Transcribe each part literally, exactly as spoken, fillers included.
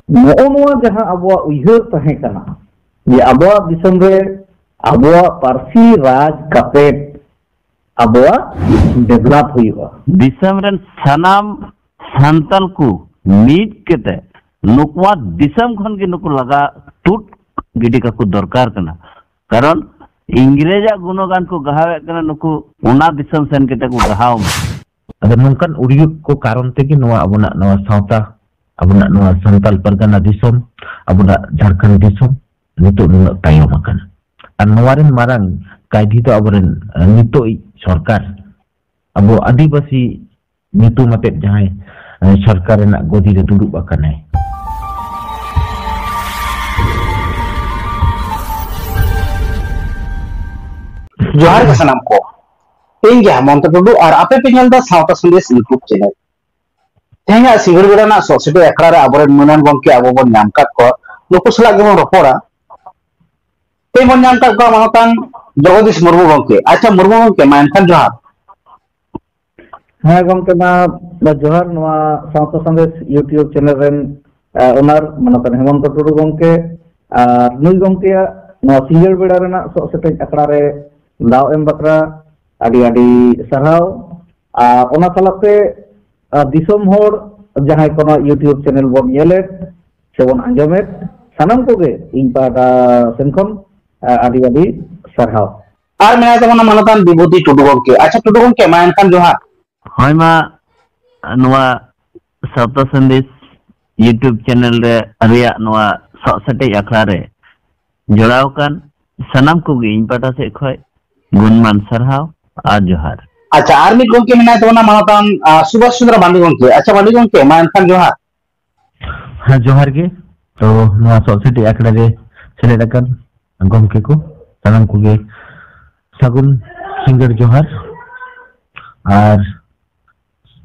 ᱱᱚᱜᱼᱚ ᱱᱚᱣᱟ ᱡᱟᱦᱟᱸ ᱟᱵᱚᱣᱟᱜ ᱩᱭᱦᱟᱹᱨ ᱛᱟᱦᱮᱸ ᱠᱟᱱᱟ, ᱡᱮ ᱟᱵᱚᱣᱟᱜ ᱫᱤᱥᱚᱢ ᱨᱮ ᱟᱵᱚᱣᱟᱜ ᱯᱟᱹᱨᱥᱤ ᱨᱟᱡᱽ ᱠᱟᱛᱮᱫ ᱟᱵᱚᱣᱟᱜ develop ᱦᱩᱭᱩᱜᱼᱟ᱾ ᱫᱤᱥᱚᱢ ᱨᱮᱱ ᱥᱟᱱᱟᱢ ᱥᱟᱱᱛᱟᱞ ᱠᱚ ᱢᱤᱫ ᱠᱟᱛᱮ ᱱᱩᱠᱩᱣᱟᱜ ᱫᱤᱥᱚᱢ ᱠᱷᱚᱱ ᱜᱮ ᱱᱩᱠᱩ ᱞᱟᱜᱟ ᱛᱩᱫ ᱜᱤᱰᱤ ᱠᱟᱠᱚ ᱫᱚᱨᱠᱟᱨ ᱠᱟᱱᱟ᱾ ᱠᱟᱨᱚᱱ ᱤᱝᱨᱮᱡᱟᱜ ᱜᱩᱱᱚᱜᱟᱱ ᱠᱚ ᱜᱟᱦᱟᱣᱮᱫ ᱠᱟᱱᱟ ᱱᱩᱠᱩ, ᱚᱱᱟ ᱫᱤᱥᱚᱢ ᱥᱮᱱ ᱠᱟᱛᱮ ᱠᱚ ᱜᱟᱦᱟᱣ ᱢᱟ᱾ ᱟᱫᱚ ᱱᱚᱝᱠᱟᱱ ᱩᱲᱭᱩᱫ ᱠᱚ ᱠᱟᱨᱚᱱ ᱛᱮᱜᱮ ᱱᱚᱣᱟ ᱟᱵᱚᱱᱟᱜ ᱱᱚᱣᱟ ᱥᱟᱶᱛᱟ, ᱟᱵᱚᱱᱟᱜ ᱱᱚᱣᱟ ᱥᱟᱱᱛᱟᱞ ᱯᱟᱨᱜᱟᱱᱟ ᱫᱤᱥᱚᱢ, ᱟᱵᱚᱱᱟᱜ ᱡᱷᱟᱲᱠᱷᱚᱸᱰ ᱫᱤᱥᱚᱢ ᱱᱤᱛᱚᱜ ᱱᱩᱱᱟᱹᱜ ᱛᱟᱭᱚᱢ ᱟᱠᱟᱱᱟ᱾ ᱟᱨ ᱱᱚᱣᱟ ᱨᱮᱱ ᱢᱟᱨᱟᱝ ᱠᱟᱹᱭᱫᱷᱤ ᱫᱚ ᱟᱵᱚᱨᱮᱱ, ᱟᱸ, ᱱᱤᱛᱚᱜ ᱤᱡ ᱥᱚᱨᱠᱟᱨ, ᱟᱵᱚ ᱟᱹᱫᱤᱵᱟᱹᱥᱤ ᱧᱩᱛᱩᱢ ᱟᱛᱮᱫ ᱡᱟᱦᱟᱸᱭ, ᱟᱸ, ᱥᱚᱨᱠᱟᱨ ᱨᱮᱱᱟᱜ ᱜᱚᱫᱤ ᱨᱮ ᱫᱩᱲᱩᱵ ᱟᱠᱟᱱᱟᱭ᱾ ᱡᱚᱦᱟᱨ ᱜᱮ ᱥᱟᱱᱟᱢ ᱠᱚ᱾ ᱤᱧ ᱜᱮ ᱦᱮᱢᱚᱱᱛᱚ ᱴᱩᱰᱩ ᱟᱨ ᱟᱯᱮ ᱯᱮ ᱧᱮᱞ ᱮᱫᱟ ᱥᱟᱶᱛᱟ ᱥᱟᱸᱫᱮᱥ YouTube channel᱾ ᱛᱮᱦᱮᱧᱟᱜ ᱥᱤᱸᱜᱟᱹᱲ ᱵᱮᱲᱟ ᱨᱮᱱᱟᱜ ᱥᱚᱜ ᱥᱮᱴᱮᱡ ᱟᱠᱷᱲᱟ ᱨᱮ ᱟᱵᱚᱨᱮᱱ ᱢᱟᱹᱱᱟᱱ ᱜᱚᱢᱠᱮ ᱟᱵᱚ ᱵᱚᱱ ᱧᱟᱢ ᱟᱠᱟᱫ ᱠᱚᱣᱟ, ᱱᱩᱠᱩ ᱥᱟᱞᱟᱜ ᱜᱮᱵᱚᱱ ᱨᱚᱯᱚᱲᱟ᱾ ᱛᱮᱦᱮᱧ ᱵᱚᱱ ᱧᱟᱢ ᱟᱠᱟᱫ ᱠᱚᱣᱟ ᱢᱟᱱᱚᱛᱟᱱ ᱡᱚᱜᱚᱫᱤᱥ ᱢᱩᱨᱢᱩ ᱜᱚᱢᱠᱮ᱾ ᱟᱪᱪᱷᱟ ᱢᱩᱨᱢᱩ ᱜᱚᱢᱠᱮ, ᱢᱟ ᱮᱱᱠᱷᱟᱱ ᱡᱚᱦᱟᱨ᱾ ᱦᱮᱸ ᱜᱚᱢᱠᱮ, ᱢᱟ ᱡᱚᱦᱟᱨ᱾ ᱱᱚᱣᱟ ᱥᱟᱶᱛᱟ ᱥᱟᱸᱫᱮᱥ YouTube channel ᱨᱮᱱ, ᱟᱸ, owner ᱢᱟᱱᱚᱛᱟᱱ ᱦᱮᱢᱚᱱᱛᱚ ᱴᱩᱰᱩ ᱜᱚᱢᱠᱮ ᱟᱨ ᱱᱩᱭ ᱜᱚᱢᱠᱮᱭᱟᱜ ᱱᱚᱣᱟ ᱥᱤᱸᱜᱟᱹᱲ ᱵᱮᱲᱟ ᱨᱮᱱᱟᱜ ᱥᱚᱜ ᱥᱮᱴᱮᱡ ᱟᱠᱷᱲᱟ ᱨᱮ ᱫᱟᱣ ᱮᱢ ᱵᱟᱠᱷᱨᱟ ᱟᱹᱰᱤ ᱟᱹᱰᱤ ᱥᱟᱨᱦᱟᱣ᱾ ᱟᱨ ᱚᱱᱟ ᱥᱟᱞᱟᱜ ᱛᱮ, ᱟᱨ ᱫᱤᱥᱚᱢ ᱦᱚᱲ ᱡᱟᱦᱟᱸᱭ ᱠᱚ ᱱᱚᱣᱟ YouTube channel ᱵᱚᱱ ᱧᱮᱞᱮᱫ ᱥᱮᱵᱚᱱ ᱟᱸᱡᱚᱢᱮᱫ, ᱥᱟᱱᱟᱢ ᱠᱚᱜᱮ ᱤᱧ ᱯᱟᱦᱴᱟ ᱥᱮᱱ ᱠᱷᱚᱱ, ᱟ, ᱟᱹᱰᱤ ᱟᱹᱰᱤ ᱥᱟᱨᱦᱟᱣ᱾ ᱟᱨ ᱢᱮᱱᱟᱭ ᱛᱟᱵᱚᱱᱟ ᱢᱟᱱᱚᱛᱟᱱ ᱵᱤᱵᱷᱩᱛᱤ ᱴᱩᱰᱩ ᱜᱚᱢᱠᱮ᱾ ᱟᱪᱪᱷᱟ ᱴᱩᱰᱩ ᱜᱚᱢᱠᱮ, ᱢᱟ ᱮᱱᱠᱷᱟᱱ ᱡᱚᱦᱟᱨ᱾ ᱦᱳᱭ ᱢᱟ, ᱱᱚᱣᱟ ᱥᱟᱶᱛᱟ ᱥᱟᱸᱫᱮᱥ YouTube channel ᱨᱮ ᱨᱮᱭᱟᱜ ᱱᱚᱣᱟ ᱥᱚᱜ ᱥᱮᱴᱮᱡ ᱟᱠᱷᱲᱟ ᱨᱮ ᱡᱚᱲᱟᱣ ᱟᱠᱟᱱ ᱥᱟᱱᱟᱢ ᱠᱚᱜᱮ ᱤᱧ ᱯᱟᱦᱴᱟ ᱥᱮᱫ ᱠᱷᱚᱱ ᱜᱩᱱᱢᱟᱱ ᱥᱟᱨᱦᱟᱣ ᱟᱨ ᱡᱚᱦᱟᱨ᱾ ᱟᱪᱪᱷᱟ, ᱟᱨ ᱢᱤᱫ ᱜᱚᱢᱠᱮ ᱢᱮᱱᱟᱭ ᱛᱟᱵᱚᱱᱟ ᱢᱟᱱᱚᱛᱟᱱ, ᱟ, ᱥᱩᱵᱷᱟᱥ ᱪᱚᱸᱫᱽᱨᱚ ᱢᱟᱱᱰᱤ ᱜᱚᱢᱠᱮ᱾ ᱟᱪᱪᱷᱟ ᱢᱟᱱᱰᱤ ᱜᱚᱢᱠᱮ, ᱢᱟ ᱮᱱᱠᱷᱟᱱ ᱡᱚᱦᱟᱨ᱾ ᱦᱮᱸ, ᱡᱚᱦᱟᱨ ᱜᱮ᱾ ᱛᱚ, ᱱᱚᱣᱟ ᱥᱚᱜ ᱥᱮᱴᱮᱡ ᱟᱠᱷᱲᱟ ᱨᱮ ᱥᱮᱞᱮᱫ ᱟᱠᱟᱱ ᱜᱚᱢᱠᱮ ᱠᱚ, ᱥᱟᱱᱟᱢ ᱠᱚᱜᱮ ᱥᱟᱹᱜᱩᱱ ᱥᱤᱸᱜᱟᱹᱲ ᱡᱚᱦᱟᱨ᱾ ᱟᱨ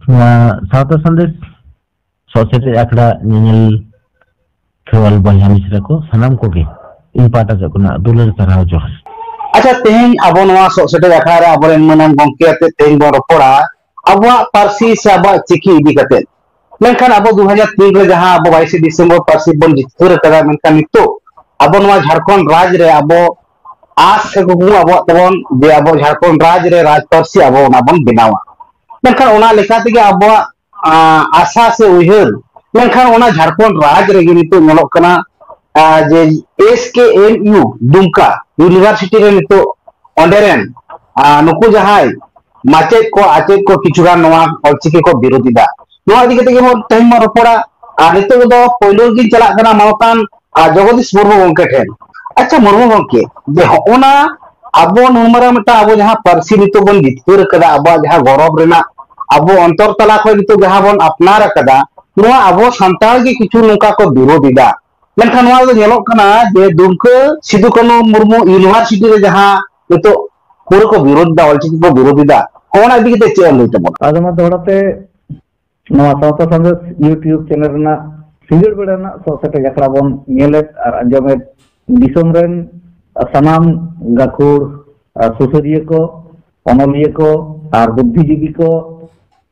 ᱱᱚᱣᱟ ᱥᱟᱶᱛᱟ ᱥᱟᱸᱫᱮᱥ ᱥᱚᱜ ᱥᱮᱴᱮᱡ ᱟᱠᱷᱲᱟ ᱧᱮᱧᱮᱞ ᱠᱷᱮᱣᱟᱞ ᱵᱚᱭᱦᱟ ᱢᱤᱥᱨᱟ ᱠᱚ ᱥᱟᱱᱟᱢ ᱠᱚᱜᱮ ᱤᱧ ᱯᱟᱦᱴᱟ ᱥᱮᱫ ᱠᱷᱚᱱᱟᱜ ᱫᱩᱞᱟᱹᱲ ᱥᱟᱨᱦᱟᱣ ᱡᱚᱦᱟᱨ᱾ ᱟᱪᱪᱷᱟ, ᱛᱮᱦᱮᱧ ᱟᱵᱚ ᱱᱚᱣᱟ ᱥᱚᱜ ᱥᱮᱴᱮᱡ ᱟᱠᱷᱲᱟ ᱨᱮ ᱟᱵᱚᱨᱮᱱ ᱢᱟᱹᱱᱟᱱ ᱜᱚᱢᱠᱮ ᱟᱛᱮ ᱛᱮᱦᱮᱧ ᱵᱚᱱ ᱨᱚᱯᱚᱲᱟ ᱟᱵᱚᱣᱟᱜ ᱯᱟᱹᱨᱥᱤ ᱥᱮ ᱟᱵᱚᱣᱟᱜ ᱪᱤᱠᱤ ᱤᱫᱤ ᱠᱟᱛᱮ᱾ ᱢᱮᱱᱠᱷᱟᱱ ᱟᱵᱚ ᱫᱩ ᱦᱟᱡᱟᱨ ᱛᱤᱱ ᱨᱮ ᱡᱟᱦᱟᱸ ᱟᱵᱚ ᱵᱟᱭᱤᱥᱮ ᱰᱤᱥᱮᱢᱵᱚᱨ ᱯᱟᱹᱨᱥᱤ ᱵᱚᱱ ᱡᱤᱛᱠᱟᱹᱨ ᱟᱠᱟᱫᱟ, ᱢᱮᱱᱠᱷᱟᱱ ᱱᱤᱛᱚᱜ ᱟᱵᱚ ᱱᱚᱣᱟ ᱡᱷᱟᱲᱠᱷᱚᱸᱰ ᱨᱟᱡᱽ ᱨᱮ ᱟᱵᱚ ᱟᱥ ᱥᱮ ᱠᱩᱠᱢᱩ ᱟᱵᱚᱣᱟᱜ ᱛᱟᱵᱚᱱ ᱡᱮ ᱟᱵᱚ ᱡᱷᱟᱲᱠᱷᱚᱸᱰ ᱨᱟᱡᱽ ᱨᱮ ᱨᱟᱡᱽ ᱯᱟᱹᱨᱥᱤ ᱟᱵᱚ ᱚᱱᱟ ᱵᱚᱱ ᱵᱮᱱᱟᱣᱟ᱾ ᱢᱮᱱᱠᱷᱟᱱ ᱚᱱᱟ ᱞᱮᱠᱟ ᱛᱮᱜᱮ ᱟᱵᱚᱣᱟᱜ, ᱟ, ᱟᱥᱟ ᱥᱮ ᱩᱭᱦᱟᱹᱨ, ᱢᱮᱱᱠᱷᱟᱱ ᱚᱱᱟ ᱡᱷᱟᱲᱠᱷᱚᱸᱰ ᱨᱟᱡᱽ ᱨᱮᱜᱮ ᱱᱤᱛᱚᱜ ᱧᱮᱞᱚᱜ ᱠᱟᱱᱟ, ᱟ, ᱡᱮ ᱮᱥ ᱠᱮ ᱮᱢ ᱭᱩ ᱫᱩᱢᱠᱟ ᱤᱭᱩᱱᱤᱵᱷᱟᱨᱥᱤᱴᱤ ᱨᱮ ᱱᱤᱛᱚᱜ ᱚᱸᱰᱮ ᱨᱮᱱ, ᱟ, ᱱᱩᱠᱩ ᱡᱟᱦᱟᱸᱭ ᱢᱟᱪᱮᱫ ᱠᱚ, ᱟᱪᱮᱫ ᱠᱚ ᱠᱤᱪᱷᱩ ᱜᱟᱱ ᱱᱚᱣᱟ ᱚᱞᱪᱤᱠᱤ ᱠᱚ ᱵᱤᱨᱳᱫ ᱮᱫᱟ᱾ ᱱᱚᱣᱟ ᱤᱫᱤ ᱠᱟᱛᱮ ᱜᱮᱵᱚᱱ ᱛᱮᱦᱮᱧ ᱵᱚᱱ ᱨᱚᱯᱚᱲᱟ᱾ ᱟᱨ ᱱᱤᱛᱚᱜ ᱫᱚ ᱯᱳᱭᱞᱳ ᱜᱤᱧ ᱪᱟᱞᱟᱜ ᱠᱟᱱᱟ ᱢᱟᱱᱚᱛᱟᱱ, ᱟ, ᱡᱚᱜᱚᱫᱤᱥ ᱢᱩᱨᱢᱩ ᱜᱚᱢᱠᱮ ᱴᱷᱮᱱ᱾ ᱟᱪᱪᱷᱟ ᱢᱩᱨᱢᱩ ᱜᱚᱢᱠᱮ, ᱡᱮ ᱦᱚᱸᱜᱼᱚ ᱱᱟ ᱟᱵᱚ ᱱᱚᱣᱟ ᱢᱟᱨᱟᱝ ᱢᱤᱫᱴᱟᱝ ᱟᱵᱚ ᱡᱟᱦᱟᱸ ᱯᱟᱹᱨᱥᱤ ᱱᱤᱛᱚᱜ ᱵᱚᱱ ᱡᱤᱛᱠᱟᱹᱨ ᱟᱠᱟᱫᱟ, ᱟᱵᱚᱣᱟᱜ ᱡᱟᱦᱟᱸ ᱜᱚᱨᱚᱵᱽ ᱨᱮᱱᱟᱜ ᱟᱵᱚ ᱚᱱᱛᱚᱨ ᱛᱟᱞᱟ ᱠᱷᱚᱱ ᱱᱤᱛᱚᱜ ᱡᱟᱦᱟᱸ ᱵᱚᱱ ᱟᱯᱱᱟᱨ ᱟᱠᱟᱫᱟ, ᱱᱚᱣᱟ ᱟᱵᱚ ᱥᱟᱱᱛᱟᱲ ᱜᱮ ᱠᱤᱪᱷᱩ ᱱᱚᱝᱠᱟ ᱠᱚ ᱵᱤᱨᱳᱫ ᱮᱫᱟ᱾ ᱢᱮᱱᱠᱷᱟᱱ ᱱᱚᱣᱟ ᱫᱚ ᱧᱮᱞᱚᱜ ᱠᱟᱱᱟ ᱡᱮ ᱫᱩᱢᱠᱟᱹ ᱥᱤᱫᱩ ᱠᱟᱹᱱᱩ ᱢᱩᱨᱢᱩ ᱤᱭᱩᱱᱤᱵᱷᱟᱨᱥᱤᱴᱤ ᱨᱮ ᱡᱟᱦᱟᱸ ᱱᱤᱛᱚᱜ ᱯᱩᱨᱟᱹ ᱠᱚ ᱵᱤᱨᱳᱫ ᱮᱫᱟ, ᱚᱞᱪᱤᱠᱤ ᱠᱚ ᱵᱤᱨᱳᱫ ᱮᱫᱟ, ᱚᱱᱟ ᱤᱫᱤ ᱠᱟᱛᱮ ᱪᱮᱫ ᱮᱢ ᱞᱟᱹᱭ ᱛᱟᱵᱚᱱᱟ? ᱟᱫᱚ ᱢᱟ ᱫᱚᱦᱲᱟ ᱛᱮ ᱱᱚᱣᱟ ᱥᱟᱶᱛᱟ ᱥᱟᱸᱫᱮᱥ YouTube ᱪᱮᱱᱮᱞ ᱨᱮᱱᱟᱜ ᱥᱤᱸᱜᱟᱹᱲ ᱵᱮᱲᱟ ᱨᱮᱱᱟᱜ ᱥᱚ ᱥᱮᱴᱮᱡ ᱟᱠᱷᱲᱟ ᱵᱚᱱ ᱧᱮᱞᱮᱫ ᱟᱨ ᱟᱸᱡᱚᱢᱮᱫ ᱫᱤᱥᱚᱢ ᱨᱮᱱ ᱥᱟᱱᱟᱢ ᱜᱟᱹᱠᱷᱩᱲ, ᱟᱨ ᱥᱩᱥᱟᱹᱨᱤᱭᱟᱹ ᱠᱚ, ᱚᱱᱚᱞᱤᱭᱟᱹ ᱠᱚ ᱟᱨ ᱵᱩᱫᱽᱫᱷᱤᱡᱤᱵᱤ ᱠᱚ,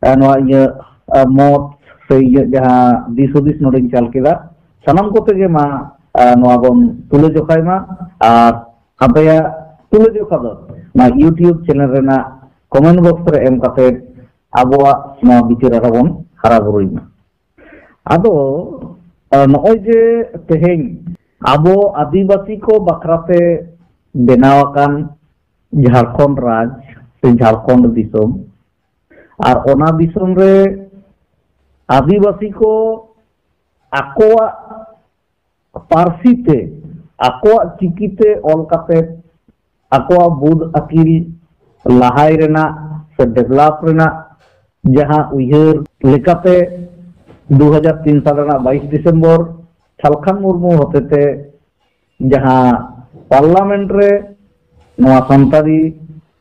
ᱟᱨ ᱱᱚᱣᱟ ᱤᱧᱟᱹᱜ, ᱟᱨ ᱢᱚᱛ ᱥᱮ ᱤᱧᱟᱹᱜ ᱡᱟᱦᱟᱸ ᱫᱤᱥ ᱦᱩᱫᱤᱥ ᱱᱚᱰᱮᱧ ᱪᱟᱞ ᱠᱮᱫᱟ, ᱥᱟᱱᱟᱢ ᱠᱚᱛᱮ ᱜᱮ ᱢᱟ, ᱟᱨ ᱱᱚᱣᱟ ᱵᱚᱱ ᱛᱩᱞᱟᱹ ᱡᱚᱠᱷᱟᱭ ᱢᱟ᱾ ᱟᱨ ᱟᱯᱮᱭᱟᱜ ᱛᱩᱞᱟᱹ ᱡᱚᱠᱷᱟ ᱫᱚ ᱱᱚᱣᱟ YouTube ᱪᱮᱱᱮᱞ ᱨᱮᱱᱟᱜ ᱠᱚᱢᱮᱱᱴ ᱵᱚᱠᱥ ᱨᱮ ᱮᱢ ᱠᱟᱛᱮ ᱟᱵᱚᱣᱟᱜ ᱱᱚᱣᱟ ᱵᱤᱪᱟᱹᱨ ᱟᱨᱦᱚᱸ ᱵᱚᱱ ᱦᱟᱨᱟ ᱵᱩᱨᱩᱭ ᱢᱟ᱾ ᱟᱫᱚ, ᱟᱨ ᱱᱚᱜᱼᱚᱭ ᱡᱮ ᱛᱮᱦᱮᱧ ᱟᱵᱚ ᱟᱹᱫᱤᱵᱟᱹᱥᱤ ᱠᱚ ᱵᱟᱠᱷᱨᱟᱛᱮ ᱵᱮᱱᱟᱣ ᱟᱠᱟᱱ ᱡᱷᱟᱲᱠᱷᱚᱸᱰ ᱨᱟᱡᱽ ᱥᱮ ᱡᱷᱟᱲᱠᱷᱚᱸᱰ ᱫᱤᱥᱚᱢ, ᱟᱨ ᱚᱱᱟ ᱫᱤᱥᱚᱢ ᱨᱮ ᱟᱹᱫᱤᱵᱟᱹᱥᱤ ᱠᱚ ᱟᱠᱚᱣᱟᱜ ᱯᱟᱹᱨᱥᱤ ᱛᱮ, ᱟᱠᱚᱣᱟᱜ ᱪᱤᱠᱤ ᱛᱮ ᱚᱞ ᱠᱟᱛᱮ ᱟᱠᱚᱣᱟᱜ ᱵᱩᱫ ᱟᱹᱠᱤᱞ ᱞᱟᱦᱟᱭ ᱨᱮᱱᱟᱜ ᱥᱮ ᱰᱮᱵᱷᱞᱚᱯ ᱨᱮᱱᱟᱜ ᱡᱟᱦᱟᱸ ᱩᱭᱦᱟᱹᱨ ᱞᱮᱠᱟᱛᱮ ᱫᱩ ᱦᱟᱡᱟᱨ ᱛᱤᱱ ᱥᱟᱞ ᱨᱮᱱᱟᱜ ᱵᱟᱭᱤᱥ ᱰᱤᱥᱮᱢᱵᱚᱨ ᱥᱟᱞᱠᱷᱟᱱ ᱢᱩᱨᱢᱩ ᱦᱚᱛᱮᱛᱮ ᱡᱟᱦᱟᱸ ᱯᱟᱨᱞᱟᱢᱮᱱᱴ ᱨᱮ ᱱᱚᱣᱟ ᱥᱟᱱᱛᱟᱲᱤ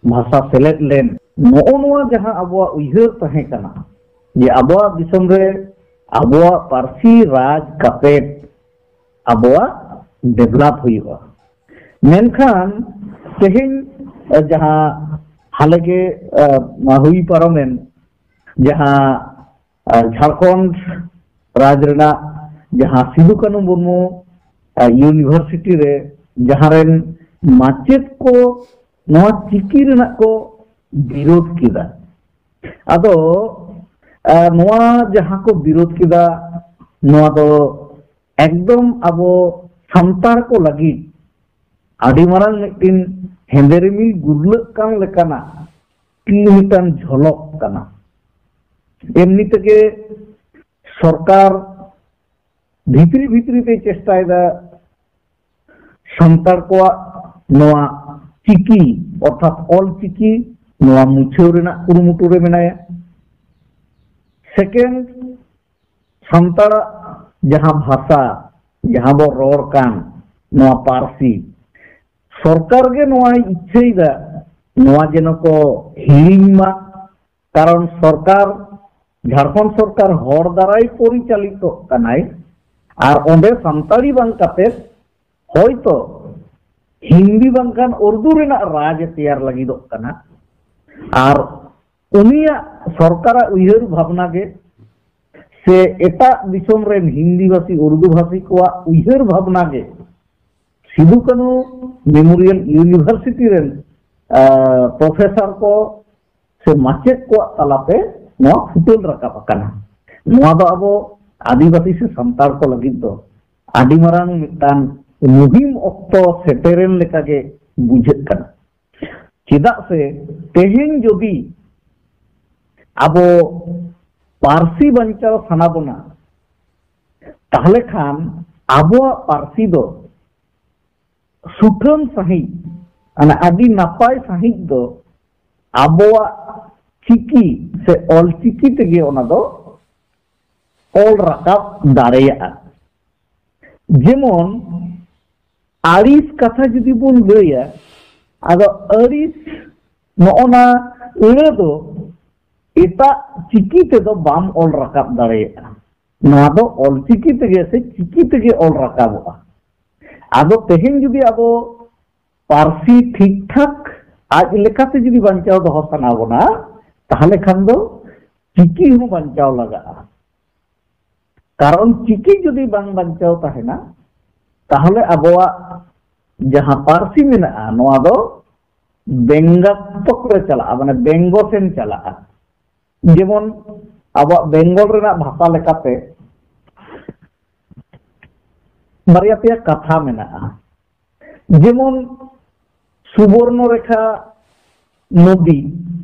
ᱵᱷᱟᱥᱟ ᱥᱮᱞᱮᱫ ᱞᱮᱱ, ᱱᱚᱜᱼᱚ ᱱᱚᱣᱟ ᱡᱟᱦᱟᱸ ᱟᱵᱚᱣᱟᱜ ᱩᱭᱦᱟᱹᱨ ᱛᱟᱦᱮᱸ ᱠᱟᱱᱟ ᱡᱮ ᱟᱵᱚᱣᱟᱜ ᱫᱤᱥᱚᱢ ᱨᱮ ᱟᱵᱚᱣᱟᱜ ᱯᱟᱹᱨᱥᱤ ᱨᱟᱡᱽ ᱠᱟᱛᱮ ᱟᱵᱚᱣᱟᱜ ᱰᱮᱵᱷᱞᱚᱯ ᱦᱩᱭᱩᱜᱼᱟ᱾ ᱢᱮᱱᱠᱷᱟᱱ ᱛᱮᱦᱮᱧ, ᱮ, ᱡᱟᱦᱟᱸ ᱦᱟᱞᱮᱜᱮ, ᱮ, ᱦᱩᱭ ᱯᱟᱨᱚᱢᱮᱱ ᱡᱟᱦᱟᱸ, ᱟᱨ ᱡᱷᱟᱲᱠᱷᱚᱸᱰ ᱨᱟᱡᱽ ᱨᱮᱱᱟᱜ ᱡᱟᱦᱟᱸ ᱥᱤᱫᱩ ᱠᱟᱹᱱᱦᱩ ᱢᱩᱨᱢᱩ ᱤᱭᱩᱱᱤᱵᱷᱟᱨᱥᱤᱴᱤ ᱨᱮ, ᱡᱟᱦᱟᱸ ᱨᱮᱱ ᱢᱟᱪᱮᱫ ᱠᱚ ᱱᱚᱣᱟ ᱪᱤᱠᱤ ᱨᱮᱱᱟᱜ ᱠᱚ ᱵᱤᱨᱳᱫ ᱠᱮᱫᱟ᱾ ᱟᱫᱚ ᱱᱚᱣᱟ ᱡᱟᱦᱟᱸ ᱠᱚ ᱵᱤᱨᱳᱫ ᱠᱮᱫᱟ, ᱱᱚᱣᱟ ᱫᱚ ᱮᱠᱫᱚᱢ ᱟᱵᱚ ᱥᱟᱱᱛᱟᱲ ᱠᱚ ᱞᱟᱹᱜᱤᱫ ᱟᱹᱰᱤ ᱢᱟᱨᱟᱝ ᱢᱤᱫᱴᱤᱱ ᱦᱮᱸᱫᱮ ᱨᱤᱢᱤᱞ ᱜᱩᱨᱞᱟᱹᱜ ᱠᱟᱱ ᱞᱮᱠᱟᱱᱟᱜ ᱢᱤᱫᱴᱟᱝ ᱡᱷᱚᱞᱚᱠ ᱠᱟᱱᱟ᱾ ᱮᱢᱱᱤ ᱛᱮᱜᱮ ᱥᱚᱨᱠᱟᱨ ᱵᱷᱤᱛᱨᱤ ᱵᱷᱤᱛᱨᱤ ᱛᱮᱭ ᱪᱮᱥᱴᱟᱭᱮᱫᱟ ᱥᱟᱱᱛᱟᱲ ᱠᱚᱣᱟᱜ ᱱᱚᱣᱟ ᱪᱤᱠᱤ, ᱚᱨᱛᱷᱟᱛ ᱚᱞ ᱪᱤᱠᱤ, ᱱᱚᱣᱟ ᱢᱩᱪᱷᱟᱹᱣ ᱨᱮᱱᱟᱜ ᱠᱩᱨᱩᱢᱩᱴᱩ ᱨᱮ ᱢᱮᱱᱟᱭᱟ᱾ ᱥᱮᱠᱮᱱᱰ, ᱥᱟᱱᱛᱟᱲᱟᱜ ᱡᱟᱦᱟᱸ ᱵᱷᱟᱥᱟ, ᱡᱟᱦᱟᱸ ᱵᱚ ᱨᱚᱲ ᱠᱟᱱ, ᱱᱚᱣᱟ ᱯᱟᱹᱨᱥᱤ, ᱥᱚᱨᱠᱟᱨ ᱜᱮ ᱱᱚᱣᱟᱭ ᱤᱪᱪᱷᱟᱹᱭᱮᱫᱟ ᱱᱚᱣᱟ ᱡᱮᱱᱚ ᱠᱚ ᱦᱤᱲᱤᱧ ᱢᱟ᱾ ᱠᱟᱨᱚᱱ ᱥᱚᱨᱠᱟᱨ, ᱡᱷᱟᱲᱠᱷᱚᱸᱰ ᱥᱚᱨᱠᱟᱨ ᱦᱚᱲ ᱫᱟᱨᱟᱭ ᱯᱚᱨᱤᱪᱟᱞᱤᱛᱚᱜ ᱠᱟᱱᱟᱭ, ᱟᱨ ᱚᱸᱰᱮ ᱥᱟᱱᱛᱟᱲᱤ ᱵᱟᱝ ᱠᱟᱛᱮ ᱦᱚᱭᱛᱚ ᱦᱤᱱᱫᱤ ᱵᱟᱝᱠᱷᱟᱱ ᱩᱨᱫᱩ ᱨᱮᱱᱟᱜ ᱨᱟᱡᱽ ᱮ ᱛᱮᱭᱟᱨ ᱞᱟᱹᱜᱤᱫᱚᱜ ᱠᱟᱱᱟ᱾ ᱟᱨ ᱩᱱᱤᱭᱟᱜ ᱥᱚᱨᱠᱟᱨᱟᱜ ᱩᱭᱦᱟᱹᱨ ᱵᱷᱟᱵᱽᱱᱟ ᱜᱮ ᱥᱮ ᱮᱴᱟᱜ ᱫᱤᱥᱚᱢ ᱨᱮᱱ ᱦᱤᱱᱫᱤ ᱵᱷᱟᱥᱤ, ᱩᱨᱫᱩ ᱵᱷᱟᱥᱤ ᱠᱚᱣᱟᱜ ᱩᱭᱦᱟᱹᱨ ᱵᱷᱟᱵᱽᱱᱟ ᱜᱮ ᱥᱤᱫᱩ ᱠᱟᱹᱱᱦᱩ ᱢᱮᱢᱳᱨᱤᱭᱟᱞ ᱤᱭᱩᱱᱤᱵᱷᱟᱨᱥᱤᱴᱤ ᱨᱮᱱ, ᱟᱸ, ᱯᱨᱚᱯᱷᱮᱥᱚᱨ ᱠᱚ ᱥᱮ ᱢᱟᱪᱮᱫ ᱠᱚᱣᱟᱜ ᱛᱟᱞᱟᱛᱮ ᱱᱚᱣᱟ ᱯᱷᱩᱴᱮᱞ ᱨᱟᱠᱟᱵ ᱟᱠᱟᱱᱟ᱾ ᱱᱚᱣᱟ ᱫᱚ ᱟᱵᱚ ᱟᱹᱫᱤᱵᱟᱹᱥᱤ ᱥᱮ ᱥᱟᱱᱛᱟᱲ ᱠᱚ ᱞᱟᱹᱜᱤᱫ ᱫᱚ ᱟᱹᱰᱤ ᱢᱟᱨᱟᱝ ᱢᱤᱫᱴᱟᱝ ᱢᱩᱦᱤᱢ ᱚᱠᱛᱚ ᱥᱮᱴᱮᱨᱮᱱ ᱞᱮᱠᱟᱜᱮ ᱵᱩᱡᱷᱟᱹᱜ ᱠᱟᱱᱟ᱾ ᱪᱮᱫᱟᱜ ᱥᱮ ᱛᱮᱦᱮᱧ ᱡᱩᱫᱤ ᱟᱵᱚ ᱯᱟᱹᱨᱥᱤ ᱵᱟᱧᱪᱟᱣ ᱥᱟᱱᱟ ᱵᱚᱱᱟ, ᱛᱟᱦᱞᱮ ᱠᱷᱟᱱ ᱟᱵᱚᱣᱟᱜ ᱯᱟᱹᱨᱥᱤ ᱫᱚ ᱥᱩᱴᱷᱟᱹᱱ ᱥᱟᱺᱦᱤᱡ, ᱢᱟᱱᱮ ᱟᱹᱰᱤ ᱱᱟᱯᱟᱭ ᱥᱟᱺᱦᱤᱡ ᱫᱚ ᱟᱵᱚᱣᱟᱜ ᱪᱤᱠᱤ ᱥᱮ ᱚᱞ ᱪᱤᱠᱤ ᱛᱮᱜᱮ ᱚᱱᱟ ᱫᱚ ᱚᱞ ᱨᱟᱠᱟᱵ ᱫᱟᱲᱮᱭᱟᱜᱼᱟ᱾ ᱡᱮᱢᱚᱱ ᱟᱹᱲᱤᱥ ᱠᱟᱛᱷᱟ ᱡᱩᱫᱤ ᱵᱚᱱ ᱞᱟᱹᱭᱟ, ᱟᱫᱚ ᱟᱹᱲᱤᱥ ᱱᱚᱜᱼᱚ ᱱᱟ ᱟᱹᱲᱟᱹ ᱫᱚ ᱮᱴᱟᱜ ᱪᱤᱠᱤ ᱛᱮᱫᱚ ᱵᱟᱢ ᱚᱞ ᱨᱟᱠᱟᱵ ᱫᱟᱲᱮᱭᱟᱜᱼᱟ᱾ ᱱᱚᱣᱟ ᱫᱚ ᱚᱞ ᱪᱤᱠᱤ ᱛᱮᱜᱮ ᱥᱮ ᱪᱤᱠᱤ ᱛᱮᱜᱮ ᱚᱞ ᱨᱟᱠᱟᱵᱚᱜᱼᱟ᱾ ᱟᱫᱚ ᱛᱮᱦᱮᱧ ᱡᱩᱫᱤ ᱟᱵᱚ ᱯᱟᱹᱨᱥᱤ ᱴᱷᱤᱠ ᱴᱷᱟᱠ ᱟᱡ ᱞᱮᱠᱟᱛᱮ ᱡᱩᱫᱤ ᱵᱟᱧᱪᱟᱣ ᱫᱚᱦᱚ ᱥᱟᱱᱟ ᱵᱚᱱᱟ, ᱛᱟᱦᱞᱮ ᱠᱷᱟᱱ ᱫᱚ ᱪᱤᱠᱤ ᱦᱚᱸ ᱵᱟᱧᱪᱟᱣ ᱞᱟᱜᱟᱜᱼᱟ᱾ ᱠᱟᱨᱚᱱ ᱪᱤᱠᱤ ᱡᱩᱫᱤ ᱵᱟᱝ ᱵᱟᱧᱪᱟᱣ ᱛᱟᱦᱮᱱᱟ, ᱛᱟᱦᱚᱞᱮ ᱟᱵᱚᱣᱟᱜ ᱡᱟᱦᱟᱸ ᱯᱟᱹᱨᱥᱤ ᱢᱮᱱᱟᱜᱼᱟ, ᱱᱚᱣᱟ ᱫᱚ ᱵᱮᱝᱜᱟᱛᱢᱚᱠ ᱨᱮ ᱪᱟᱞᱟᱜᱼᱟ, ᱢᱟᱱᱮ ᱵᱮᱝᱜᱚ ᱥᱮᱱ ᱪᱟᱞᱟᱜᱼᱟ᱾ ᱡᱮᱢᱚᱱ ᱟᱵᱚᱣᱟᱜ ᱵᱮᱝᱜᱚᱞ ᱨᱮᱱᱟᱜ ᱵᱷᱟᱥᱟ ᱞᱮᱠᱟᱛᱮ ᱵᱟᱨᱭᱟ ᱯᱮᱭᱟ ᱠᱟᱛᱷᱟ ᱢᱮᱱᱟᱜᱼᱟ᱾ ᱡᱮᱢᱚᱱ ᱥᱩᱵᱚᱨᱱᱚ ᱨᱮᱠᱷᱟ ᱱᱚᱫᱤ,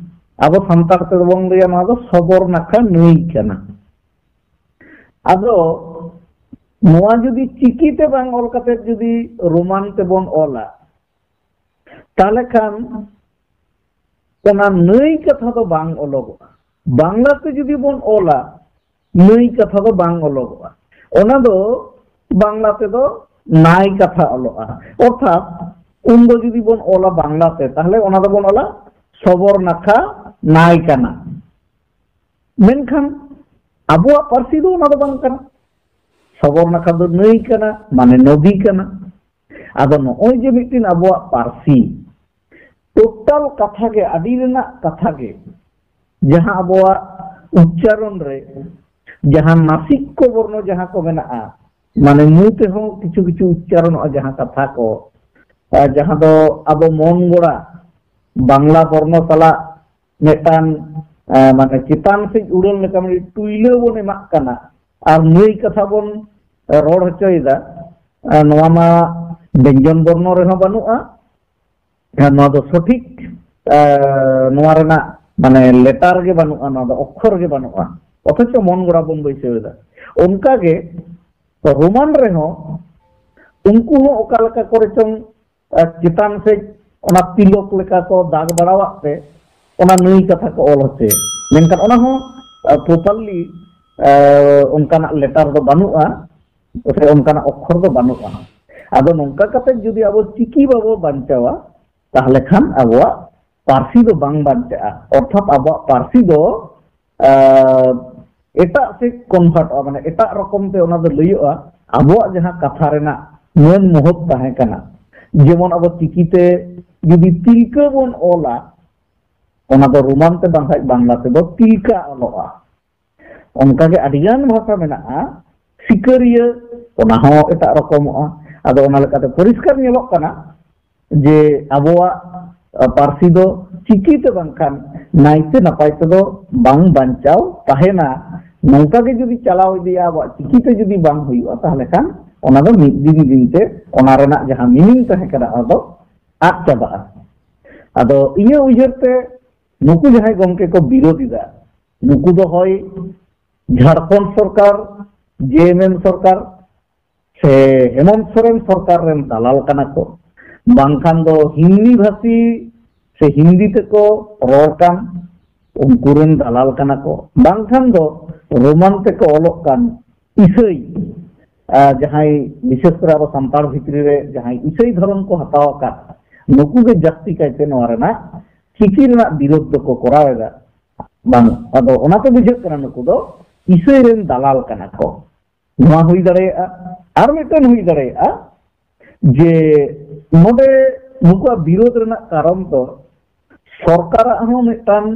ᱟᱵᱚ ᱥᱟᱱᱛᱟᱲ ᱛᱮᱫᱚ ᱵᱚᱱ ᱞᱟᱹᱭᱟ ᱱᱚᱣᱟ ᱫᱚ ᱥᱚᱵᱚᱨᱱᱟᱠᱷᱟ ᱱᱟᱹᱭ ᱠᱟᱱᱟ᱾ ᱟᱫᱚ ᱱᱚᱣᱟ ᱡᱩᱫᱤ ᱪᱤᱠᱤ ᱛᱮ ᱵᱟᱝ ᱚᱞ ᱠᱟᱛᱮ ᱡᱩᱫᱤ ᱨᱳᱢᱟᱱ ᱛᱮᱵᱚᱱ ᱚᱞᱟ, ᱛᱟᱦᱞᱮ ᱠᱷᱟᱱ ᱚᱱᱟ ᱱᱟᱹᱭ ᱠᱟᱛᱷᱟ ᱫᱚ ᱵᱟᱝ ᱚᱞᱚᱜᱚᱜᱼᱟ᱾ ᱵᱟᱝᱞᱟ ᱛᱮ ᱡᱩᱫᱤ ᱵᱚᱱ ᱚᱞᱟ, ᱱᱟᱹᱭ ᱠᱟᱛᱷᱟ ᱫᱚ ᱵᱟᱝ ᱚᱞᱚᱜᱚᱜᱼᱟ᱾ ᱚᱱᱟ ᱫᱚ ᱵᱟᱝᱞᱟ ᱛᱮᱫᱚ ᱱᱟᱭ ᱠᱟᱛᱷᱟ ᱚᱞᱚᱜᱼᱟ᱾ ᱚᱨᱛᱷᱟᱛ ᱩᱱᱫᱚ ᱡᱩᱫᱤ ᱵᱚᱱ ᱚᱞᱟ ᱵᱟᱝᱞᱟ ᱛᱮ, ᱛᱟᱦᱞᱮ ᱚᱱᱟ ᱫᱚᱵᱚᱱ ᱚᱞᱟ ᱥᱚᱵᱚᱨ ᱱᱟᱠᱷᱟ ᱱᱟᱭ ᱠᱟᱱᱟ᱾ ᱢᱮᱱᱠᱷᱟᱱ ᱟᱵᱚᱣᱟᱜ ᱯᱟᱹᱨᱥᱤ ᱫᱚ ᱚᱱᱟ ᱫᱚ ᱵᱟᱝ ᱠᱟᱱᱟ᱾ ᱥᱚᱵᱚᱨ ᱱᱟᱠᱷᱟ ᱫᱚ ᱱᱟᱹᱭ ᱠᱟᱱᱟ, ᱢᱟᱱᱮ ᱱᱚᱫᱤ ᱠᱟᱱᱟ᱾ ᱟᱫᱚ ᱱᱚᱜᱼᱚᱭ ᱡᱮ ᱢᱤᱫᱴᱤᱱ ᱟᱵᱚᱣᱟᱜ ᱯᱟᱹᱨᱥᱤ, ᱴᱳᱴᱟᱞ ᱠᱟᱛᱷᱟ ᱜᱮ, ᱟᱹᱰᱤ ᱨᱮᱱᱟᱜ ᱠᱟᱛᱷᱟ ᱜᱮ, ᱡᱟᱦᱟᱸ ᱟᱵᱚᱣᱟᱜ ᱩᱪᱪᱟᱨᱚᱱ ᱨᱮ ᱡᱟᱦᱟᱸ ᱱᱟᱥᱤᱠ ᱠᱚ ᱵᱚᱨᱱᱚ ᱡᱟᱦᱟᱸ ᱠᱚ ᱢᱮᱱᱟᱜᱼᱟ, ᱢᱟᱱᱮ ᱢᱩ ᱛᱮᱦᱚᱸ ᱠᱤᱪᱷᱩ ᱠᱤᱪᱷᱩ ᱩᱪᱪᱟᱨᱚᱱᱚᱜᱼᱟ ᱡᱟᱦᱟᱸ ᱠᱟᱛᱷᱟ ᱠᱚ, ᱟᱨ ᱡᱟᱦᱟᱸ ᱫᱚ ᱟᱵᱚ ᱢᱚᱱ ᱜᱚᱲᱟ ᱵᱟᱝᱞᱟ ᱵᱚᱨᱱᱚ ᱥᱟᱞᱟᱜ ᱢᱤᱫᱴᱟᱝ, ᱮ, ᱢᱟᱱᱮ ᱪᱮᱛᱟᱱ ᱥᱮᱫ ᱩᱰᱟᱹᱱ ᱞᱮᱠᱟ ᱢᱤᱫᱴᱤᱡ ᱴᱩᱭᱞᱟᱹ ᱵᱚᱱ ᱮᱢᱟᱜ ᱠᱟᱱᱟ ᱟᱨ ᱱᱟᱹᱭ ᱠᱟᱛᱷᱟ ᱵᱚᱱ, ᱮ, ᱨᱚᱲ ᱦᱚᱪᱚᱭᱮᱫᱟ᱾ ᱮ, ᱱᱚᱣᱟ ᱢᱟ ᱵᱮᱧᱡᱚᱱ ᱵᱚᱨᱱᱚ ᱨᱮᱦᱚᱸ ᱵᱟᱹᱱᱩᱜᱼᱟ, ᱮ, ᱱᱚᱣᱟ ᱫᱚ ᱥᱚᱴᱷᱤᱠ, ᱮ, ᱱᱚᱣᱟ ᱨᱮᱱᱟᱜ ᱢᱟᱱᱮ ᱞᱮᱴᱟᱨ ᱜᱮ ᱵᱟᱹᱱᱩᱜᱼᱟ, ᱱᱚᱣᱟ ᱫᱚ ᱚᱠᱠᱷᱚᱨ ᱜᱮ ᱵᱟᱹᱱᱩᱜᱼᱟ, ᱚᱛᱷᱚᱪᱚ ᱢᱚᱱ ᱜᱚᱲᱟ ᱵᱚᱱ ᱵᱟᱹᱭᱥᱟᱹᱣ ᱮᱫᱟ᱾ ᱚᱱᱠᱟᱜᱮ ᱨᱳᱢᱟᱱ ᱨᱮᱦᱚᱸ ᱩᱱᱠᱩ ᱦᱚᱸ ᱚᱠᱟ ᱞᱮᱠᱟ ᱠᱚᱨᱮ ᱪᱚᱝ ᱟᱨ ᱪᱮᱛᱟᱱ ᱥᱮᱫ ᱚᱱᱟ ᱛᱤᱞᱚᱠ ᱞᱮᱠᱟ ᱠᱚ ᱫᱟᱜᱽ ᱵᱟᱲᱟᱣᱟᱜ ᱛᱮ ᱚᱱᱟ ᱱᱟᱹᱭ ᱠᱟᱛᱷᱟ ᱠᱚ ᱚᱞ ᱦᱚᱪᱚᱭᱟ᱾ ᱢᱮᱱᱠᱷᱟᱱ ᱚᱱᱟ ᱦᱚᱸ, ᱟᱨ, properly, ᱟᱨ, ᱚᱱᱠᱟᱱᱟᱜ ᱞᱮᱴᱟᱨ ᱫᱚ ᱵᱟᱹᱱᱩᱜᱼᱟ, ᱥᱮ ᱚᱱᱠᱟᱱᱟᱜ ᱚᱠᱠᱷᱚᱨ ᱫᱚ ᱵᱟᱹᱱᱩᱜᱼᱟ᱾ ᱟᱫᱚ ᱱᱚᱝᱠᱟ ᱠᱟᱛᱮ ᱡᱩᱫᱤ ᱟᱵᱚ ᱪᱤᱠᱤ ᱵᱟᱵᱚ ᱵᱟᱧᱪᱟᱣᱟ, ᱛᱟᱦᱚᱞᱮ ᱠᱷᱟᱱ ᱟᱵᱚᱣᱟᱜ ᱯᱟᱹᱨᱥᱤ ᱫᱚ ᱵᱟᱝ ᱵᱟᱧᱪᱟᱜᱼᱟ᱾ ᱚᱨᱛᱷᱟᱛ ᱟᱵᱚᱣᱟᱜ ᱯᱟᱹᱨᱥᱤ ᱫᱚ, ᱟᱨ, ᱮᱴᱟᱜ ᱥᱮᱫ ᱠᱚᱱᱵᱷᱟᱨᱴᱚᱜᱼᱟ, ᱢᱟᱱᱮ ᱮᱴᱟᱜ ᱨᱚᱠᱚᱢ ᱛᱮ ᱚᱱᱟ ᱫᱚ ᱞᱟᱹᱭᱚᱜᱼᱟ᱾ ᱟᱵᱚᱣᱟᱜ ᱡᱟᱦᱟᱸ ᱠᱟᱛᱷᱟ ᱨᱮᱱᱟᱜ ᱢᱟᱹᱱ ᱢᱚᱦᱚᱛ ᱛᱟᱦᱮᱸ ᱠᱟᱱᱟ, ᱡᱮᱢᱚᱱ ᱟᱵᱚ ᱪᱤᱠᱤᱛᱮ ᱡᱩᱫᱤ ᱛᱤᱞᱠᱟᱹ ᱵᱚᱱ ᱚᱞᱟ, ᱚᱱᱟ ᱫᱚ ᱨᱳᱢᱟᱱ ᱛᱮ ᱵᱟᱝᱠᱷᱟᱡ ᱵᱟᱝᱞᱟ ᱛᱮᱫᱚ ᱛᱤᱞᱠᱟ ᱚᱞᱚᱜᱼᱟ᱾ ᱚᱱᱠᱟᱜᱮ ᱟᱹᱰᱤᱜᱟᱱ ᱵᱷᱟᱥᱟ ᱢᱮᱱᱟᱜᱼᱟ, ᱥᱤᱠᱟᱹᱨᱤᱭᱟᱹ, ᱚᱱᱟ ᱦᱚᱸ ᱮᱴᱟᱜ ᱨᱚᱠᱚᱢᱚᱜᱼᱟ᱾ ᱟᱫᱚ ᱚᱱᱟ ᱞᱮᱠᱟᱛᱮ ᱯᱚᱨᱤᱥᱠᱟᱨ ᱧᱮᱞᱚᱜ ᱠᱟᱱᱟ ᱡᱮ ᱟᱵᱚᱣᱟᱜ, ᱟ, ᱯᱟᱹᱨᱥᱤ ᱫᱚ ᱪᱤᱠᱤᱛᱮ ᱵᱟᱝᱠᱷᱟᱱ ᱱᱟᱭᱛᱮ ᱱᱟᱯᱟᱭ ᱛᱮᱫᱚ ᱵᱟᱝ ᱵᱟᱧᱪᱟᱣ ᱛᱟᱦᱮᱱᱟ᱾ ᱱᱚᱝᱠᱟ ᱜᱮ ᱡᱩᱫᱤ ᱪᱟᱞᱟᱣ ᱤᱫᱤᱜᱼᱟ, ᱟᱵᱚᱣᱟᱜ ᱪᱤᱠᱤᱛᱮ ᱡᱩᱫᱤ ᱵᱟᱝ ᱦᱩᱭᱩᱜᱼᱟ, ᱛᱟᱦᱚᱞᱮ ᱠᱷᱟᱱ ᱚᱱᱟ ᱫᱚ ᱢᱤᱫ ᱫᱤᱱ ᱫᱤᱱ ᱛᱮ ᱚᱱᱟ ᱨᱮᱱᱟᱜ ᱡᱟᱦᱟᱸ meaning ᱛᱟᱦᱮᱸ ᱠᱟᱱᱟ, ᱚᱱᱟ ᱫᱚ ᱟᱫ ᱪᱟᱵᱟᱜᱼᱟ᱾ ᱟᱫᱚ ᱤᱧᱟᱹᱜ ᱩᱭᱦᱟᱹᱨ ᱛᱮ ᱱᱩᱠᱩ ᱡᱟᱦᱟᱸᱭ ᱜᱚᱢᱠᱮ ᱠᱚ ᱵᱤᱨᱳᱫ ᱮᱫᱟ, ᱱᱩᱠᱩ ᱫᱚ ᱦᱚᱭ ᱡᱷᱟᱲᱠᱷᱚᱸᱰ ᱥᱚᱨᱠᱟᱨ, ᱡᱮ ᱮᱢ ᱮᱢ ᱥᱚᱨᱠᱟᱨ ᱥᱮ ᱦᱮᱢᱚᱱᱛ ᱥᱚᱨᱮᱱ ᱥᱚᱨᱠᱟᱨ ᱨᱮᱱ ᱫᱟᱞᱟᱞ ᱠᱟᱱᱟ ᱠᱚ, ᱵᱟᱝᱠᱷᱟᱱ ᱫᱚ ᱦᱤᱱᱫᱤ ᱵᱷᱟᱥᱤ ᱥᱮ ᱦᱤᱱᱫᱤ ᱛᱮᱠᱚ ᱨᱚᱲ ᱠᱟᱱ ᱩᱱᱠᱩ ᱨᱮᱱ ᱫᱟᱞᱟᱞ ᱠᱟᱱᱟ ᱠᱚ, ᱵᱟᱝᱠᱷᱟᱱ ᱫᱚ ᱨᱳᱢᱟᱱ ᱛᱮᱠᱚ ᱚᱞᱚᱜ ᱠᱟᱱ ᱤᱥᱟᱹᱭ, ᱟᱨ ᱡᱟᱦᱟᱸᱭ ᱵᱤᱥᱮᱥ ᱠᱚᱨᱮ ᱟᱵᱚ ᱥᱟᱱᱛᱟᱲ ᱵᱷᱤᱛᱨᱤ ᱨᱮ ᱡᱟᱦᱟᱸᱭ ᱤᱥᱟᱹᱭ ᱫᱷᱚᱨᱚᱢ ᱠᱚ ᱦᱟᱛᱟᱣ ᱟᱠᱟᱫ, ᱱᱩᱠᱩ ᱜᱮ ᱡᱟᱹᱥᱛᱤ ᱠᱟᱭᱛᱮ ᱱᱚᱣᱟ ᱨᱮᱱᱟᱜ ᱪᱤᱠᱤ ᱨᱮᱱᱟᱜ ᱵᱤᱨᱳᱫᱷ ᱫᱚᱠᱚ ᱠᱚᱨᱟᱣ ᱮᱫᱟ᱾ ᱵᱟᱝ, ᱟᱫᱚ ᱚᱱᱟᱛᱮ ᱵᱩᱡᱷᱟᱹᱜ ᱠᱟᱱᱟ ᱱᱩᱠᱩ ᱫᱚ ᱤᱥᱟᱹᱭ ᱨᱮᱱ ᱫᱟᱞᱟᱞ ᱠᱟᱱᱟ ᱠᱚ᱾ ᱱᱚᱣᱟ ᱦᱩᱭ ᱫᱟᱲᱮᱭᱟᱜᱼᱟ᱾ ᱟᱨ ᱢᱤᱫᱴᱮᱱ ᱦᱩᱭ ᱫᱟᱲᱮᱭᱟᱜᱼᱟ ᱡᱮ ᱱᱚᱰᱮ ᱱᱩᱠᱩᱣᱟᱜ ᱵᱤᱨᱳᱫᱷ ᱨᱮᱱᱟᱜ ᱠᱟᱨᱚᱱ ᱫᱚ ᱥᱚᱨᱠᱟᱨᱟᱜ ᱦᱚᱸ ᱢᱤᱫᱴᱟᱝ,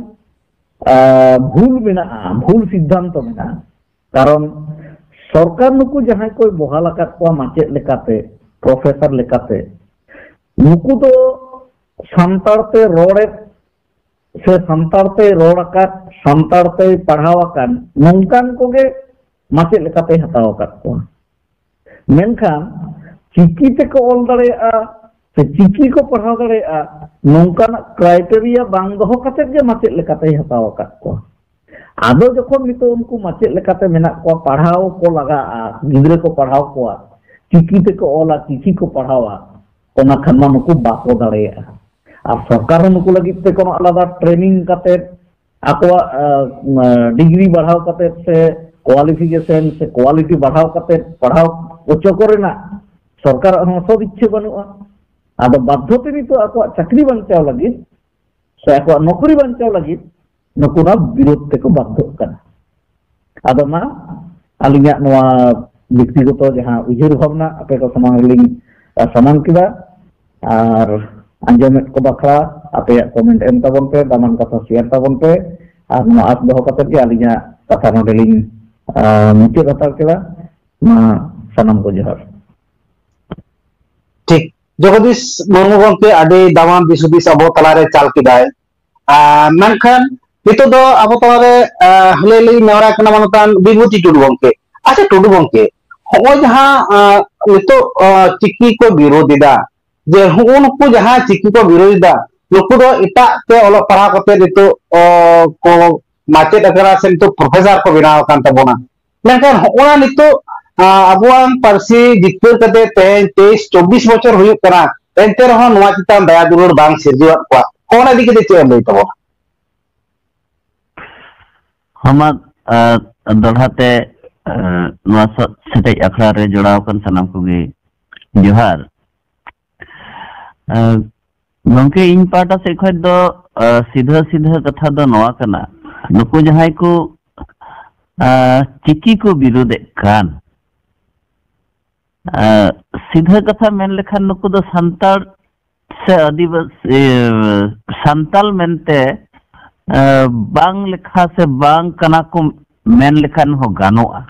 ᱟᱸ, ᱵᱷᱩᱞ ᱢᱮᱱᱟᱜᱼᱟ, ᱵᱷᱩᱞ ᱥᱤᱫᱽᱫᱷᱟᱱᱛᱚ ᱢᱮᱱᱟᱜᱼᱟ᱾ ᱠᱟᱨᱚᱱ ᱥᱚᱨᱠᱟᱨ ᱱᱩᱠᱩ ᱡᱟᱦᱟᱸᱭ ᱠᱚᱭ ᱵᱚᱦᱟᱞ ᱟᱠᱟᱫ ᱠᱚᱣᱟ ᱢᱟᱪᱮᱫ ᱞᱮᱠᱟᱛᱮ, ᱯᱨᱚᱯᱷᱮᱥᱚᱨ ᱞᱮᱠᱟᱛᱮ, ᱱᱩᱠᱩ ᱫᱚ ᱥᱟᱱᱛᱟᱲ ᱛᱮ ᱨᱚᱲᱮᱫ ᱥᱮ ᱥᱟᱱᱛᱟᱲ ᱛᱮᱭ ᱨᱚᱲ ᱟᱠᱟᱫ, ᱥᱟᱱᱛᱟᱲ ᱛᱮᱭ ᱯᱟᱲᱦᱟᱣ ᱟᱠᱟᱱ ᱱᱚᱝᱠᱟᱱ ᱠᱚᱜᱮ ᱢᱟᱪᱮᱫ ᱞᱮᱠᱟᱛᱮᱭ ᱦᱟᱛᱟᱣ ᱟᱠᱟᱫ ᱠᱚᱣᱟ᱾ ᱢᱮᱱᱠᱷᱟᱱ ᱪᱤᱠᱤ ᱛᱮᱠᱚ ᱚᱞ ᱫᱟᱲᱮᱭᱟᱜᱼᱟ ᱥᱮ ᱪᱤᱠᱤ ᱠᱚ ᱯᱟᱲᱦᱟᱣ ᱫᱟᱲᱮᱭᱟᱜᱼᱟ, ᱱᱚᱝᱠᱟᱱᱟᱜ ᱠᱨᱟᱭᱴᱮᱨᱤᱭᱟ ᱵᱟᱝ ᱫᱚᱦᱚ ᱠᱟᱛᱮᱫ ᱜᱮ ᱢᱟᱪᱮᱫ ᱞᱮᱠᱟᱛᱮᱭ ᱦᱟᱛᱟᱣ ᱟᱠᱟᱫ ᱠᱚᱣᱟ᱾ ᱟᱫᱚ ᱡᱚᱠᱷᱚᱱ ᱱᱤᱛᱚᱜ ᱩᱱᱠᱩ ᱢᱟᱪᱮᱫ ᱞᱮᱠᱟᱛᱮ ᱢᱮᱱᱟᱜ ᱠᱚᱣᱟ, ᱯᱟᱲᱦᱟᱣ ᱠᱚ ᱞᱟᱜᱟᱜᱼᱟ, ᱜᱤᱫᱽᱨᱟᱹ ᱠᱚ ᱯᱟᱲᱦᱟᱣ ᱠᱚᱣᱟ, ᱪᱤᱠᱤ ᱛᱮᱠᱚ ᱚᱞᱟ, ᱪᱤᱠᱤ ᱠᱚ ᱯᱟᱲᱦᱟᱣᱟ, ᱚᱱᱟ ᱠᱷᱟᱱ ᱢᱟ ᱱᱩᱠᱩ ᱵᱟᱠᱚ ᱫᱟᱲᱮᱭᱟᱜᱼᱟ᱾ ᱟᱨ ᱥᱚᱨᱠᱟᱨ ᱦᱚᱸ ᱱᱩᱠᱩ ᱞᱟᱹᱜᱤᱫ ᱛᱮ ᱠᱳᱱᱳ ᱟᱞᱟᱫᱟ ᱴᱨᱮᱱᱤᱝ ᱠᱟᱛᱮ ᱟᱠᱚᱣᱟᱜ, ᱟ, ᱟ, ᱰᱤᱜᱽᱨᱤ ᱵᱟᱲᱦᱟᱣ ᱠᱟᱛᱮ ᱥᱮ ᱠᱳᱣᱟᱞᱤᱯᱷᱤᱠᱮᱥᱚᱱ ᱥᱮ ᱠᱳᱣᱟᱞᱤᱴᱤ ᱵᱟᱲᱦᱟᱣ ᱠᱟᱛᱮ ᱯᱟᱲᱦᱟᱣ ᱦᱚᱪᱚ ᱠᱚ ᱨᱮᱱᱟᱜ ᱥᱚᱨᱠᱟᱨᱟᱜ ᱦᱚᱸ ᱥᱚᱫ ᱤᱪᱪᱷᱟᱹ ᱵᱟᱹᱱᱩᱜᱼᱟ᱾ ᱟᱫᱚ ᱵᱟᱫᱽᱫᱷᱚ ᱛᱮ ᱱᱤᱛᱚᱜ ᱟᱠᱚᱣᱟᱜ ᱪᱟᱹᱠᱨᱤ ᱵᱟᱧᱪᱟᱣ ᱞᱟᱹᱜᱤᱫ ᱥᱮ ᱟᱠᱚᱣᱟᱜ ᱱᱚᱠᱨᱤ ᱵᱟᱧᱪᱟᱣ ᱞᱟᱹᱜᱤᱫ ᱱᱩᱠᱩ ᱱᱚᱣᱟ ᱵᱤᱨᱳᱫᱷ ᱛᱮᱠᱚ ᱵᱟᱫᱽᱫᱷᱚᱜ ᱠᱟᱱᱟ᱾ ᱟᱫᱚ ᱢᱟ ᱟᱹᱞᱤᱧᱟᱜ ᱱᱚᱣᱟ ᱵᱮᱠᱛᱤᱜᱚᱛᱚ ᱡᱟᱦᱟᱸ ᱩᱭᱦᱟᱹᱨ ᱵᱷᱟᱵᱽᱱᱟ ᱟᱯᱮ ᱠᱚ ᱥᱟᱢᱟᱝ ᱨᱮᱞᱤᱧ, ᱟ, ᱥᱟᱢᱟᱝ ᱠᱮᱫᱟ᱾ ᱟᱨ ᱟᱸᱡᱚᱢᱮᱫ ᱠᱚ ᱵᱟᱠᱷᱨᱟ ᱟᱯᱮᱭᱟᱜ ᱠᱚᱢᱮᱱᱴ ᱮᱢ ᱛᱟᱵᱚᱱ ᱯᱮ, ᱫᱟᱢᱟᱱ ᱠᱟᱛᱷᱟ ᱥᱮᱭᱟᱨ ᱛᱟᱵᱚᱱ ᱯᱮ᱾ ᱟᱨ ᱱᱚᱣᱟ ᱟᱥ ᱫᱚᱦᱚ ᱠᱟᱛᱮ ᱜᱮ ᱟᱹᱞᱤᱧᱟᱜ ᱠᱟᱛᱷᱟ ᱱᱚᱰᱮ ᱞᱤᱧ, ᱟᱸ, ᱢᱩᱪᱟᱹᱫ ᱦᱟᱛᱟᱲ ᱠᱮᱫᱟ᱾ ᱢᱟ, ᱥᱟᱱᱟᱢ ᱠᱚ ᱡᱚᱦᱟᱨ᱾ ᱴᱷᱤᱠ, ᱡᱚᱜᱚᱫᱤᱥ ᱢᱩᱨᱢᱩ ᱜᱚᱢᱠᱮ ᱟᱹᱰᱤ ᱫᱟᱢᱟᱱ ᱫᱤᱥ ᱦᱩᱫᱤᱥ ᱟᱵᱚ ᱛᱟᱞᱟᱨᱮ ᱪᱟᱞ ᱠᱮᱫᱟᱭ᱾ ᱟᱨ ᱢᱮᱱᱠᱷᱟᱱ ᱱᱤᱛᱚᱜ ᱫᱚ ᱟᱵᱚ ᱛᱟᱞᱟᱨᱮ, ᱟᱸ, ᱞᱟᱹᱭ ᱞᱟᱹᱜᱤᱫ ᱱᱮᱦᱚᱨᱟᱭ ᱠᱟᱱᱟ ᱢᱟᱱᱚᱛᱟᱱ ᱵᱤᱵᱷᱩᱛᱤ ᱴᱩᱰᱩ ᱜᱚᱢᱠᱮ᱾ ᱟᱪᱪᱷᱟ ᱴᱩᱰᱩ ᱜᱚᱢᱠᱮ, ᱦᱚᱸᱜᱼᱚᱭ ᱡᱟᱦᱟᱸ, ᱟᱸ, ᱱᱤᱛᱚᱜ, ᱟᱸ, ᱪᱤᱠᱤ ᱠᱚ ᱵᱤᱨᱳᱫ ᱮᱫᱟ, ᱡᱮ ᱦᱩᱜᱼᱩ ᱱᱩᱠᱩ ᱡᱟᱦᱟᱸ ᱪᱤᱠᱤ ᱠᱚ ᱵᱤᱨᱳᱫ ᱮᱫᱟ, ᱱᱩᱠᱩ ᱫᱚ ᱮᱴᱟᱜ ᱛᱮ ᱚᱞᱚᱜ ᱯᱟᱲᱦᱟᱣ ᱠᱟᱛᱮ ᱱᱤᱛᱚᱜ, ᱚ, ᱠᱚ ᱢᱟᱪᱮᱫ ᱟᱠᱟᱱᱟ ᱥᱮ ᱱᱤᱛᱚᱜ ᱯᱨᱚᱯᱷᱮᱥᱟᱨ ᱠᱚ ᱵᱮᱱᱟᱣ ᱟᱠᱟᱱ ᱛᱟᱵᱚᱱᱟ᱾ ᱢᱮᱱᱠᱷᱟᱱ ᱦᱚᱸᱜᱼᱚ ᱱᱟ ᱱᱤᱛᱚᱜ, ᱟ, ᱟᱵᱚᱣᱟᱜ ᱯᱟᱹᱨᱥᱤ ᱡᱤᱛᱠᱟᱹᱨ ᱠᱟᱛᱮ ᱛᱮᱦᱮᱧ ᱛᱮᱭᱤᱥ ᱪᱚᱵᱵᱤᱥ ᱵᱚᱪᱷᱚᱨ ᱦᱩᱭᱩᱜ ᱠᱟᱱᱟ, ᱮᱱᱛᱮ ᱨᱮᱦᱚᱸ ᱱᱚᱣᱟ ᱪᱮᱛᱟᱱ ᱫᱟᱭᱟ ᱫᱩᱞᱟᱹᱲ ᱵᱟᱝ ᱥᱤᱨᱡᱟᱹᱣᱟᱫ ᱠᱚᱣᱟ᱾ ᱦᱚᱸᱜᱼᱚ ᱱᱟ ᱤᱫᱤ ᱠᱟᱛᱮ ᱪᱮᱫ ᱮᱢ ᱞᱟᱹᱭ ᱛᱟᱵᱚᱱᱟ? ᱦᱚᱸ ᱢᱟ, ᱟ, ᱫᱚᱦᱲᱟ ᱛᱮ, ᱟ, ᱱᱚᱣᱟ ᱥᱚ-, ᱥᱮᱴᱮᱡ ᱟᱠᱷᱲᱟ ᱨᱮ ᱡᱚᱲᱟᱣ ᱟᱠᱟᱱ ᱥᱟᱱᱟᱢ ᱠᱚᱜᱮ ᱡᱚᱦᱟᱨ᱾ ᱟ, ᱜᱚᱢᱠᱮ, ᱤᱧ ᱯᱟᱦᱴᱟ ᱥᱮᱫ ᱠᱷᱚᱱ ᱫᱚ, ᱟ, ᱥᱤᱫᱷᱟᱹ ᱥᱤᱫᱷᱟᱹ ᱠᱟᱛᱷᱟ ᱫᱚ ᱱᱚᱣᱟ ᱠᱟᱱᱟ, ᱱᱩᱠᱩ ᱡᱟᱦᱟᱸᱭ ᱠᱚ, ᱟ, ᱪᱤᱠᱤ ᱠᱚ ᱵᱤᱨᱳᱫᱮᱫ ᱠᱟᱱ, ᱟ, ᱥᱤᱫᱷᱟᱹ ᱠᱟᱛᱷᱟ ᱢᱮᱱ ᱞᱮᱠᱷᱟᱱ ᱱᱩᱠᱩ ᱫᱚ ᱥᱟᱱᱛᱟᱲ ᱥᱮ ᱟᱹᱫᱤᱵᱟᱹᱥᱤ, ᱮ, ᱥᱟᱱᱛᱟᱞ ᱢᱮᱱᱛᱮ, ᱮ, ᱵᱟᱝ ᱞᱮᱠᱷᱟ ᱥᱮ ᱵᱟᱝ ᱠᱟᱱᱟ ᱠᱚ ᱢᱮᱱ ᱞᱮᱠᱷᱟᱱ ᱦᱚᱸ ᱜᱟᱱᱚᱜᱼᱟ᱾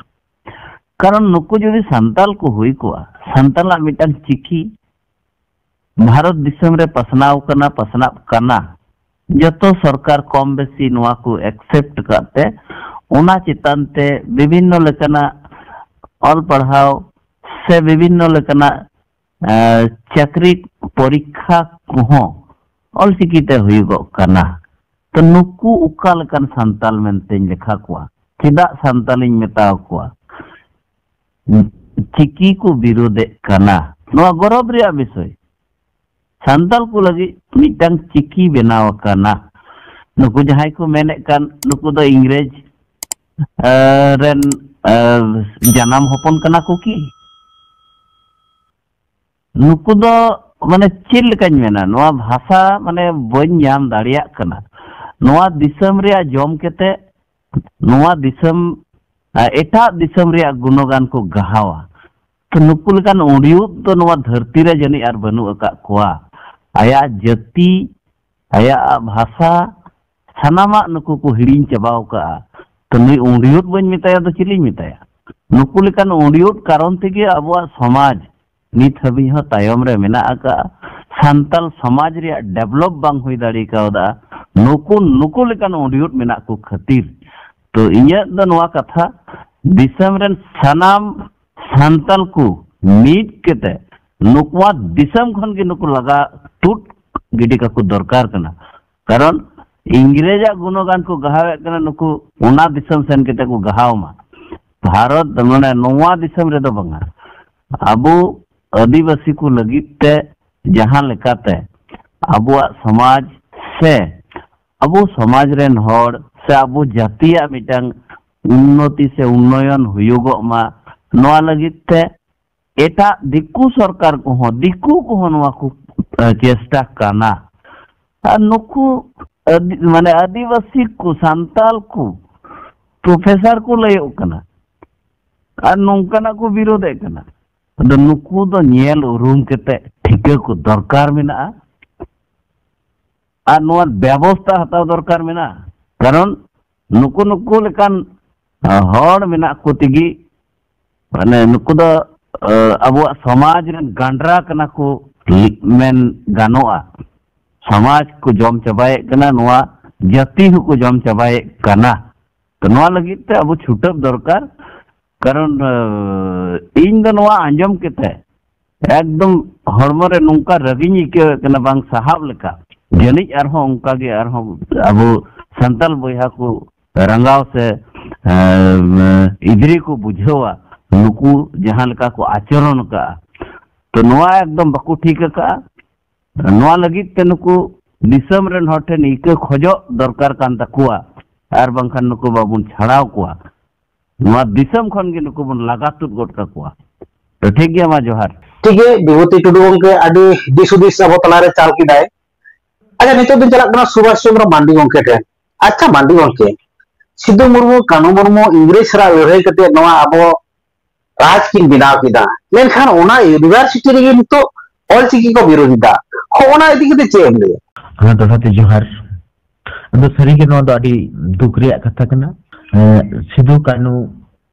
ᱠᱟᱨᱚᱱ ᱱᱩᱠᱩ ᱡᱩᱫᱤ ᱥᱟᱱᱛᱟᱞ ᱠᱚ ᱦᱩᱭ ᱠᱚᱜᱼᱟ, ᱥᱟᱱᱛᱟᱞᱟᱜ ᱢᱤᱫᱴᱟᱝ ᱪᱤᱠᱤ ᱵᱷᱟᱨᱚᱛ ᱫᱤᱥᱚᱢ ᱨᱮ ᱯᱟᱥᱱᱟᱣ ᱠᱟᱱᱟ, ᱯᱟᱥᱱᱟᱜ ᱠᱟᱱᱟ, ᱡᱚᱛᱚ ᱥᱚᱨᱠᱟᱨ ᱠᱚᱢ ᱵᱮᱥᱤ ᱱᱚᱣᱟ ᱠᱚ ᱮᱠᱥᱮᱯᱴ ᱠᱟᱜ ᱛᱮ, ᱚᱱᱟ ᱪᱮᱛᱟᱱ ᱛᱮ ᱵᱤᱵᱷᱤᱱᱱᱚ ᱞᱮᱠᱟᱱᱟᱜ ᱚᱞ ᱯᱟᱲᱦᱟᱣ ᱥᱮ ᱵᱤᱵᱷᱤᱱᱱᱚ ᱞᱮᱠᱟᱱᱟᱜ, ᱮ, ᱪᱟᱹᱠᱨᱤ ᱯᱚᱨᱤᱠᱠᱷᱟ ᱠᱚᱦᱚᱸ ᱚᱞᱪᱤᱠᱤ ᱛᱮ ᱦᱩᱭᱩᱜᱚᱜ ᱠᱟᱱᱟ᱾ ᱛᱚ ᱱᱩᱠᱩ ᱚᱠᱟ ᱞᱮᱠᱟᱱ ᱥᱟᱱᱛᱟᱞ ᱢᱮᱱᱛᱮᱧ ᱞᱮᱠᱷᱟ ᱠᱚᱣᱟ? ᱪᱮᱫᱟᱜ ᱥᱟᱱᱛᱟᱞᱤᱧ ᱢᱮᱛᱟᱣ ᱠᱚᱣᱟ? ᱪᱤᱠᱤ ᱠᱚ ᱵᱤᱨᱳᱫᱮᱜ ᱠᱟᱱᱟ᱾ ᱱᱚᱣᱟ ᱜᱚᱨᱚᱵᱽ ᱨᱮᱭᱟᱜ ᱵᱤᱥᱚᱭ᱾ ᱥᱟᱱᱛᱟᱞ ᱠᱚ ᱞᱟᱹᱜᱤᱫ ᱢᱤᱫᱴᱟᱝ ᱪᱤᱠᱤ ᱵᱮᱱᱟᱣ ᱟᱠᱟᱱᱟ᱾ ᱱᱩᱠᱩ ᱡᱟᱦᱟᱸᱭ ᱠᱚ ᱢᱮᱱᱮᱫ ᱠᱟᱱ, ᱱᱩᱠᱩ ᱫᱚ ᱤᱝᱨᱮᱡᱽ, ᱮ, ᱨᱮᱱ, ᱮ, ᱡᱟᱱᱟᱢ ᱦᱚᱯᱚᱱ ᱠᱟᱱᱟ ᱠᱚ ᱠᱤ? ᱱᱩᱠᱩ ᱫᱚ, ᱢᱟᱱᱮ, ᱪᱮᱫ ᱞᱮᱠᱟᱧ ᱢᱮᱱᱟ, ᱱᱚᱣᱟ ᱵᱷᱟᱥᱟ, ᱢᱟᱱᱮ, ᱵᱟᱹᱧ ᱧᱟᱢ ᱫᱟᱲᱮᱭᱟᱜ ᱠᱟᱱᱟ᱾ ᱱᱚᱣᱟ ᱫᱤᱥᱚᱢ ᱨᱮᱭᱟᱜ ᱡᱚᱢ ᱠᱟᱛᱮ, ᱱᱚᱣᱟ ᱫᱤᱥᱚᱢ, ᱟ, ᱮᱴᱟᱜ ᱫᱤᱥᱚᱢ ᱨᱮᱭᱟᱜ ᱜᱩᱱᱚᱜᱟᱱ ᱠᱚ ᱜᱟᱦᱟᱣᱟ᱾ ᱛᱚ, ᱱᱩᱠᱩ ᱞᱮᱠᱟᱱ ᱩᱲᱤᱭᱩᱫ ᱫᱚ ᱱᱚᱣᱟ ᱫᱷᱟᱹᱨᱛᱤ ᱨᱮ ᱡᱟᱹᱱᱤᱡ ᱟᱨ ᱵᱟᱹᱱᱩᱜ ᱟᱠᱟᱫ ᱠᱚᱣᱟ᱾ ᱟᱭᱟᱜ ᱡᱟᱹᱛᱤ ᱟᱭᱟᱜ ᱵᱷᱟᱥᱟ, ᱥᱟᱱᱟᱢᱟᱜ ᱱᱩᱠᱩ ᱠᱚ ᱦᱤᱲᱤᱧ ᱪᱟᱵᱟᱣ ᱠᱟᱜᱼᱟ᱾ ᱛᱚ ᱱᱩᱭ ᱩᱸᱰᱤᱭᱩᱫ ᱵᱟᱹᱧ ᱢᱮᱛᱟᱭᱟ ᱫᱚ ᱪᱤᱞᱤᱧ ᱢᱮᱛᱟᱭᱟ? ᱱᱩᱠᱩ ᱞᱮᱠᱟᱱ ᱩᱸᱰᱤᱭᱩᱫ ᱠᱟᱨᱚᱱ ᱛᱮᱜᱮ ᱟᱵᱚᱣᱟᱜ ᱥᱚᱢᱟᱡᱽ ᱱᱤᱛ ᱦᱟᱹᱵᱤᱡ ᱦᱚᱸ ᱛᱟᱭᱚᱢ ᱨᱮ ᱢᱮᱱᱟᱜ ᱟᱠᱟᱫᱼᱟ᱾ ᱥᱟᱱᱛᱟᱞ ᱥᱚᱢᱟᱡᱽ ᱨᱮᱭᱟᱜ develop ᱵᱟᱝ ᱦᱩᱭ ᱫᱟᱲᱮ ᱠᱟᱣᱫᱟ, ᱱᱩᱠᱩ, ᱱᱩᱠᱩ ᱞᱮᱠᱟᱱ ᱩᱸᱰᱤᱭᱩᱫ ᱢᱮᱱᱟᱜ ᱠᱚ ᱠᱷᱟᱹᱛᱤᱨ᱾ ᱛᱚ ᱤᱧᱟᱹᱜ ᱫᱚ ᱱᱚᱣᱟ ᱠᱟᱛᱷᱟ, ᱫᱤᱥᱚᱢ ᱨᱮᱱ ᱥᱟᱱᱟᱢ ᱥᱟᱱᱛᱟᱞ ᱠᱚ ᱢᱤᱫ ᱠᱟᱛᱮ ᱱᱩᱠᱩᱣᱟᱜ ᱫᱤᱥᱚᱢ ᱠᱷᱚᱱ ᱜᱮ ᱱᱩᱠᱩ ᱞᱟᱜᱟ ᱛᱩᱫ ᱜᱤᱰᱤ ᱠᱟᱠᱚ ᱫᱚᱨᱠᱟᱨ ᱠᱟᱱᱟ᱾ ᱠᱟᱨᱚᱱ ᱤᱝᱨᱮᱡᱟᱜ ᱜᱩᱱᱚᱜᱟᱱ ᱠᱚ ᱜᱟᱦᱟᱣᱮᱫ ᱠᱟᱱᱟ ᱱᱩᱠᱩ, ᱚᱱᱟ ᱫᱤᱥᱚᱢ ᱥᱮᱱ ᱠᱟᱛᱮ ᱠᱚ ᱜᱟᱦᱟᱣ ᱢᱟ᱾ ᱵᱷᱟᱨᱚᱛ, ᱢᱟᱱᱮ, ᱱᱚᱣᱟ ᱫᱤᱥᱚᱢ ᱨᱮᱫᱚ ᱵᱟᱝᱟ᱾ ᱟᱵᱚ ᱟᱹᱫᱤᱵᱟᱹᱥᱤ ᱠᱚ ᱞᱟᱹᱜᱤᱫ ᱛᱮ ᱡᱟᱦᱟᱸ ᱞᱮᱠᱟᱛᱮ ᱟᱵᱚᱣᱟᱜ ᱥᱚᱢᱟᱡᱽ ᱥᱮ ᱟᱵᱚ ᱥᱚᱢᱟᱡᱽ ᱨᱮᱱ ᱦᱚᱲ ᱥᱮ ᱟᱵᱚ ᱡᱟᱹᱛᱤᱭᱟᱜ ᱢᱤᱫᱴᱟᱝ ᱩᱱᱱᱚᱛᱤ ᱥᱮ ᱩᱱᱱᱚᱭᱚᱱ ᱦᱩᱭᱩᱜᱚᱜ ᱢᱟ, ᱱᱚᱣᱟ ᱞᱟᱹᱜᱤᱫ ᱛᱮ ᱮᱴᱟᱜ ᱫᱤᱠᱩ ᱥᱚᱨᱠᱟᱨ ᱠᱚᱦᱚᱸ, ᱫᱤᱠᱩ ᱠᱚᱦᱚᱸ ᱱᱚᱣᱟ ᱠᱚ, ᱮ, ᱪᱮᱥᱴᱟ ᱠᱟᱱᱟ᱾ ᱟᱨ ᱱᱩᱠᱩ ᱟᱹᱫᱤ-, ᱢᱟᱱᱮ ᱟᱹᱫᱤᱵᱟᱹᱥᱤ ᱠᱚ, ᱥᱟᱱᱛᱟᱞ ᱠᱚ ᱯᱨᱚᱯᱷᱮᱥᱟᱨ ᱠᱚ ᱞᱟᱹᱭᱚᱜ ᱠᱟᱱᱟ ᱟᱨ ᱱᱚᱝᱠᱟᱱᱟᱜ ᱠᱚ ᱵᱤᱨᱳᱫᱮᱫ ᱠᱟᱱᱟ᱾ ᱟᱫᱚ ᱱᱩᱠᱩ ᱫᱚ ᱧᱮᱞ ᱩᱨᱩᱢ ᱠᱟᱛᱮ ᱴᱷᱤᱠᱟᱹ ᱠᱚ ᱫᱚᱨᱠᱟᱨ ᱢᱮᱱᱟᱜᱼᱟ᱾ ᱟᱨ ᱱᱚᱣᱟ ᱵᱮᱵᱚᱥᱛᱟ ᱦᱟᱛᱟᱣ ᱫᱚᱨᱠᱟᱨ ᱢᱮᱱᱟᱜᱼᱟ᱾ ᱠᱟᱨᱚᱱ ᱱᱩᱠᱩ, ᱱᱩᱠᱩ ᱞᱮᱠᱟᱱ, ᱟ, ᱦᱚᱲ ᱢᱮᱱᱟᱜ ᱠᱚ ᱛᱮᱜᱮ, ᱢᱟᱱᱮ, ᱱᱩᱠᱩ ᱫᱚ, ᱟ, ᱟᱵᱚᱣᱟᱜ ᱥᱚᱢᱟᱡᱽ ᱨᱮᱱ ᱜᱟᱸᱰᱨᱟ ᱠᱟᱱᱟ ᱠᱚ ᱢᱮᱱ ᱜᱟᱱᱚᱜᱼᱟ᱾ ᱥᱚᱢᱟᱡᱽ ᱠᱚ ᱡᱚᱢ ᱪᱟᱵᱟᱭᱮᱫ ᱠᱟᱱᱟ, ᱱᱚᱣᱟ ᱡᱟᱹᱛᱤ ᱦᱚᱸᱠᱚ ᱡᱚᱢ ᱪᱟᱵᱟᱭᱮᱫ ᱠᱟᱱᱟ᱾ ᱛᱚ ᱱᱚᱣᱟ ᱞᱟᱹᱜᱤᱫ ᱛᱮ ᱟᱵᱚ ᱪᱷᱩᱴᱟᱹᱣ ᱫᱚᱨᱠᱟᱨ᱾ ᱠᱟᱨᱚᱱ, ᱟ, ᱤᱧ ᱫᱚ ᱱᱚᱣᱟ ᱟᱸᱡᱚᱢ ᱠᱟᱛᱮ ᱮᱠᱫᱚᱢ ᱦᱚᱲᱢᱚ ᱨᱮ ᱱᱚᱝᱠᱟ ᱨᱟᱹᱜᱤᱧ ᱟᱹᱭᱠᱟᱹᱣᱮᱫ ᱠᱟᱱᱟ, ᱵᱟᱝ ᱥᱟᱦᱟᱵ ᱞᱮᱠᱟ᱾ ᱡᱟᱹᱱᱤᱡ ᱟᱨᱦᱚᱸ ᱚᱱᱠᱟ ᱜᱮ ᱟᱨᱦᱚᱸ ᱟᱵᱚ ᱥᱟᱱᱛᱟᱞ ᱵᱚᱭᱦᱟ ᱠᱚ ᱨᱟᱸᱜᱟᱣ ᱥᱮ, ᱮᱸ, ᱤᱫᱽᱨᱤ ᱠᱚ ᱵᱩᱡᱷᱟᱹᱣᱟ, ᱱᱩᱠᱩ ᱡᱟᱦᱟᱸ ᱞᱮᱠᱟ ᱠᱚ ᱟᱪᱚᱨᱚᱱ ᱟᱠᱟᱫᱼᱟ᱾ ᱛᱚ ᱱᱚᱣᱟ ᱮᱠᱫᱚᱢ ᱵᱟᱠᱚ ᱴᱷᱤᱠ ᱟᱠᱟᱫᱼᱟ᱾ ᱱᱚᱣᱟ ᱞᱟᱹᱜᱤᱫ ᱛᱮ ᱱᱩᱠᱩ ᱫᱤᱥᱚᱢ ᱨᱮᱱ ᱦᱚᱲ ᱴᱷᱮᱱ ᱤᱠᱟᱹ ᱠᱷᱚᱡᱚᱜ ᱫᱚᱨᱠᱟᱨ ᱠᱟᱱ ᱛᱟᱠᱚᱣᱟ, ᱟᱨ ᱵᱟᱝᱠᱷᱟᱱ ᱱᱩᱠᱩ ᱵᱟᱵᱚᱱ ᱪᱷᱟᱲᱟᱣ ᱠᱚᱣᱟ᱾ ᱱᱚᱣᱟ ᱫᱤᱥᱚᱢ ᱠᱷᱚᱱ ᱜᱮ ᱱᱩᱠᱩ ᱵᱚᱱ ᱞᱟᱜᱟ ᱛᱩᱫ ᱜᱚᱫ ᱠᱟᱠᱚᱣᱟ᱾ ᱛᱚ ᱴᱷᱤᱠ ᱜᱮᱭᱟ, ᱢᱟ ᱡᱚᱦᱟᱨ᱾ ᱴᱷᱤᱠ ᱜᱮ, ᱵᱤᱵᱷᱩᱛᱤ ᱴᱩᱰᱩ ᱜᱚᱢᱠᱮ ᱟᱹᱰᱤ ᱫᱤᱥ ᱦᱩᱫᱤᱥ ᱟᱵᱚ ᱛᱟᱞᱟᱨᱮ ᱪᱟᱞ ᱠᱮᱫᱟᱭ᱾ ᱟᱪᱪᱷᱟ, ᱱᱤᱛᱚᱜ ᱫᱚᱧ ᱪᱟᱞᱟᱜ ᱠᱟᱱᱟ ᱥᱩᱵᱷᱟᱥ ᱪᱚᱱᱫᱨᱚ ᱢᱟᱱᱰᱤ ᱜᱚᱢᱠᱮ ᱴᱷᱮᱱ᱾ ᱟᱪᱪᱷᱟ ᱢᱟᱱᱰᱤ ᱜᱚᱢᱠᱮ, ᱥᱤᱫᱩ ᱢᱩᱨᱢᱩ, ᱠᱟᱹᱱᱦᱩ ᱢᱩᱨᱢᱩ ᱤᱝᱨᱮᱡᱽ ᱥᱟᱞᱟᱜ ᱞᱟᱹᱲᱦᱟᱹᱭ ᱠᱟᱛᱮ ᱱᱚᱣᱟ ᱟᱵᱚ ᱨᱟᱡᱽ ᱠᱤᱱ ᱵᱮᱱᱟᱣ ᱠᱮᱫᱟ, ᱢᱮᱱᱠᱷᱟᱱ ᱚᱱᱟ ᱤᱭᱩᱱᱤᱵᱷᱟᱨᱥᱤᱴᱤ ᱨᱮᱜᱮ ᱱᱤᱛᱚᱜ ᱚᱞᱪᱤᱠᱤ ᱠᱚ ᱵᱤᱨᱳᱫᱷᱤᱫᱟ᱾ ᱦᱚᱸᱜᱼᱚ ᱱᱟ ᱤᱫᱤ ᱠᱟᱛᱮ ᱪᱮᱫ ᱮᱢ ᱞᱟᱹᱭᱟ? ᱦᱮᱸ, ᱫᱚᱦᱲᱟ ᱛᱮ ᱡᱚᱦᱟᱨ᱾ ᱟᱫᱚ ᱥᱟᱹᱨᱤᱜᱮ ᱱᱚᱣᱟ ᱫᱚ ᱟᱹᱰᱤ ᱫᱩᱠ ᱨᱮᱭᱟᱜ ᱠᱟᱛᱷᱟ ᱠᱟᱱᱟ᱾ ᱮᱸ, ᱥᱤᱫᱩ ᱠᱟᱹᱱᱦᱩ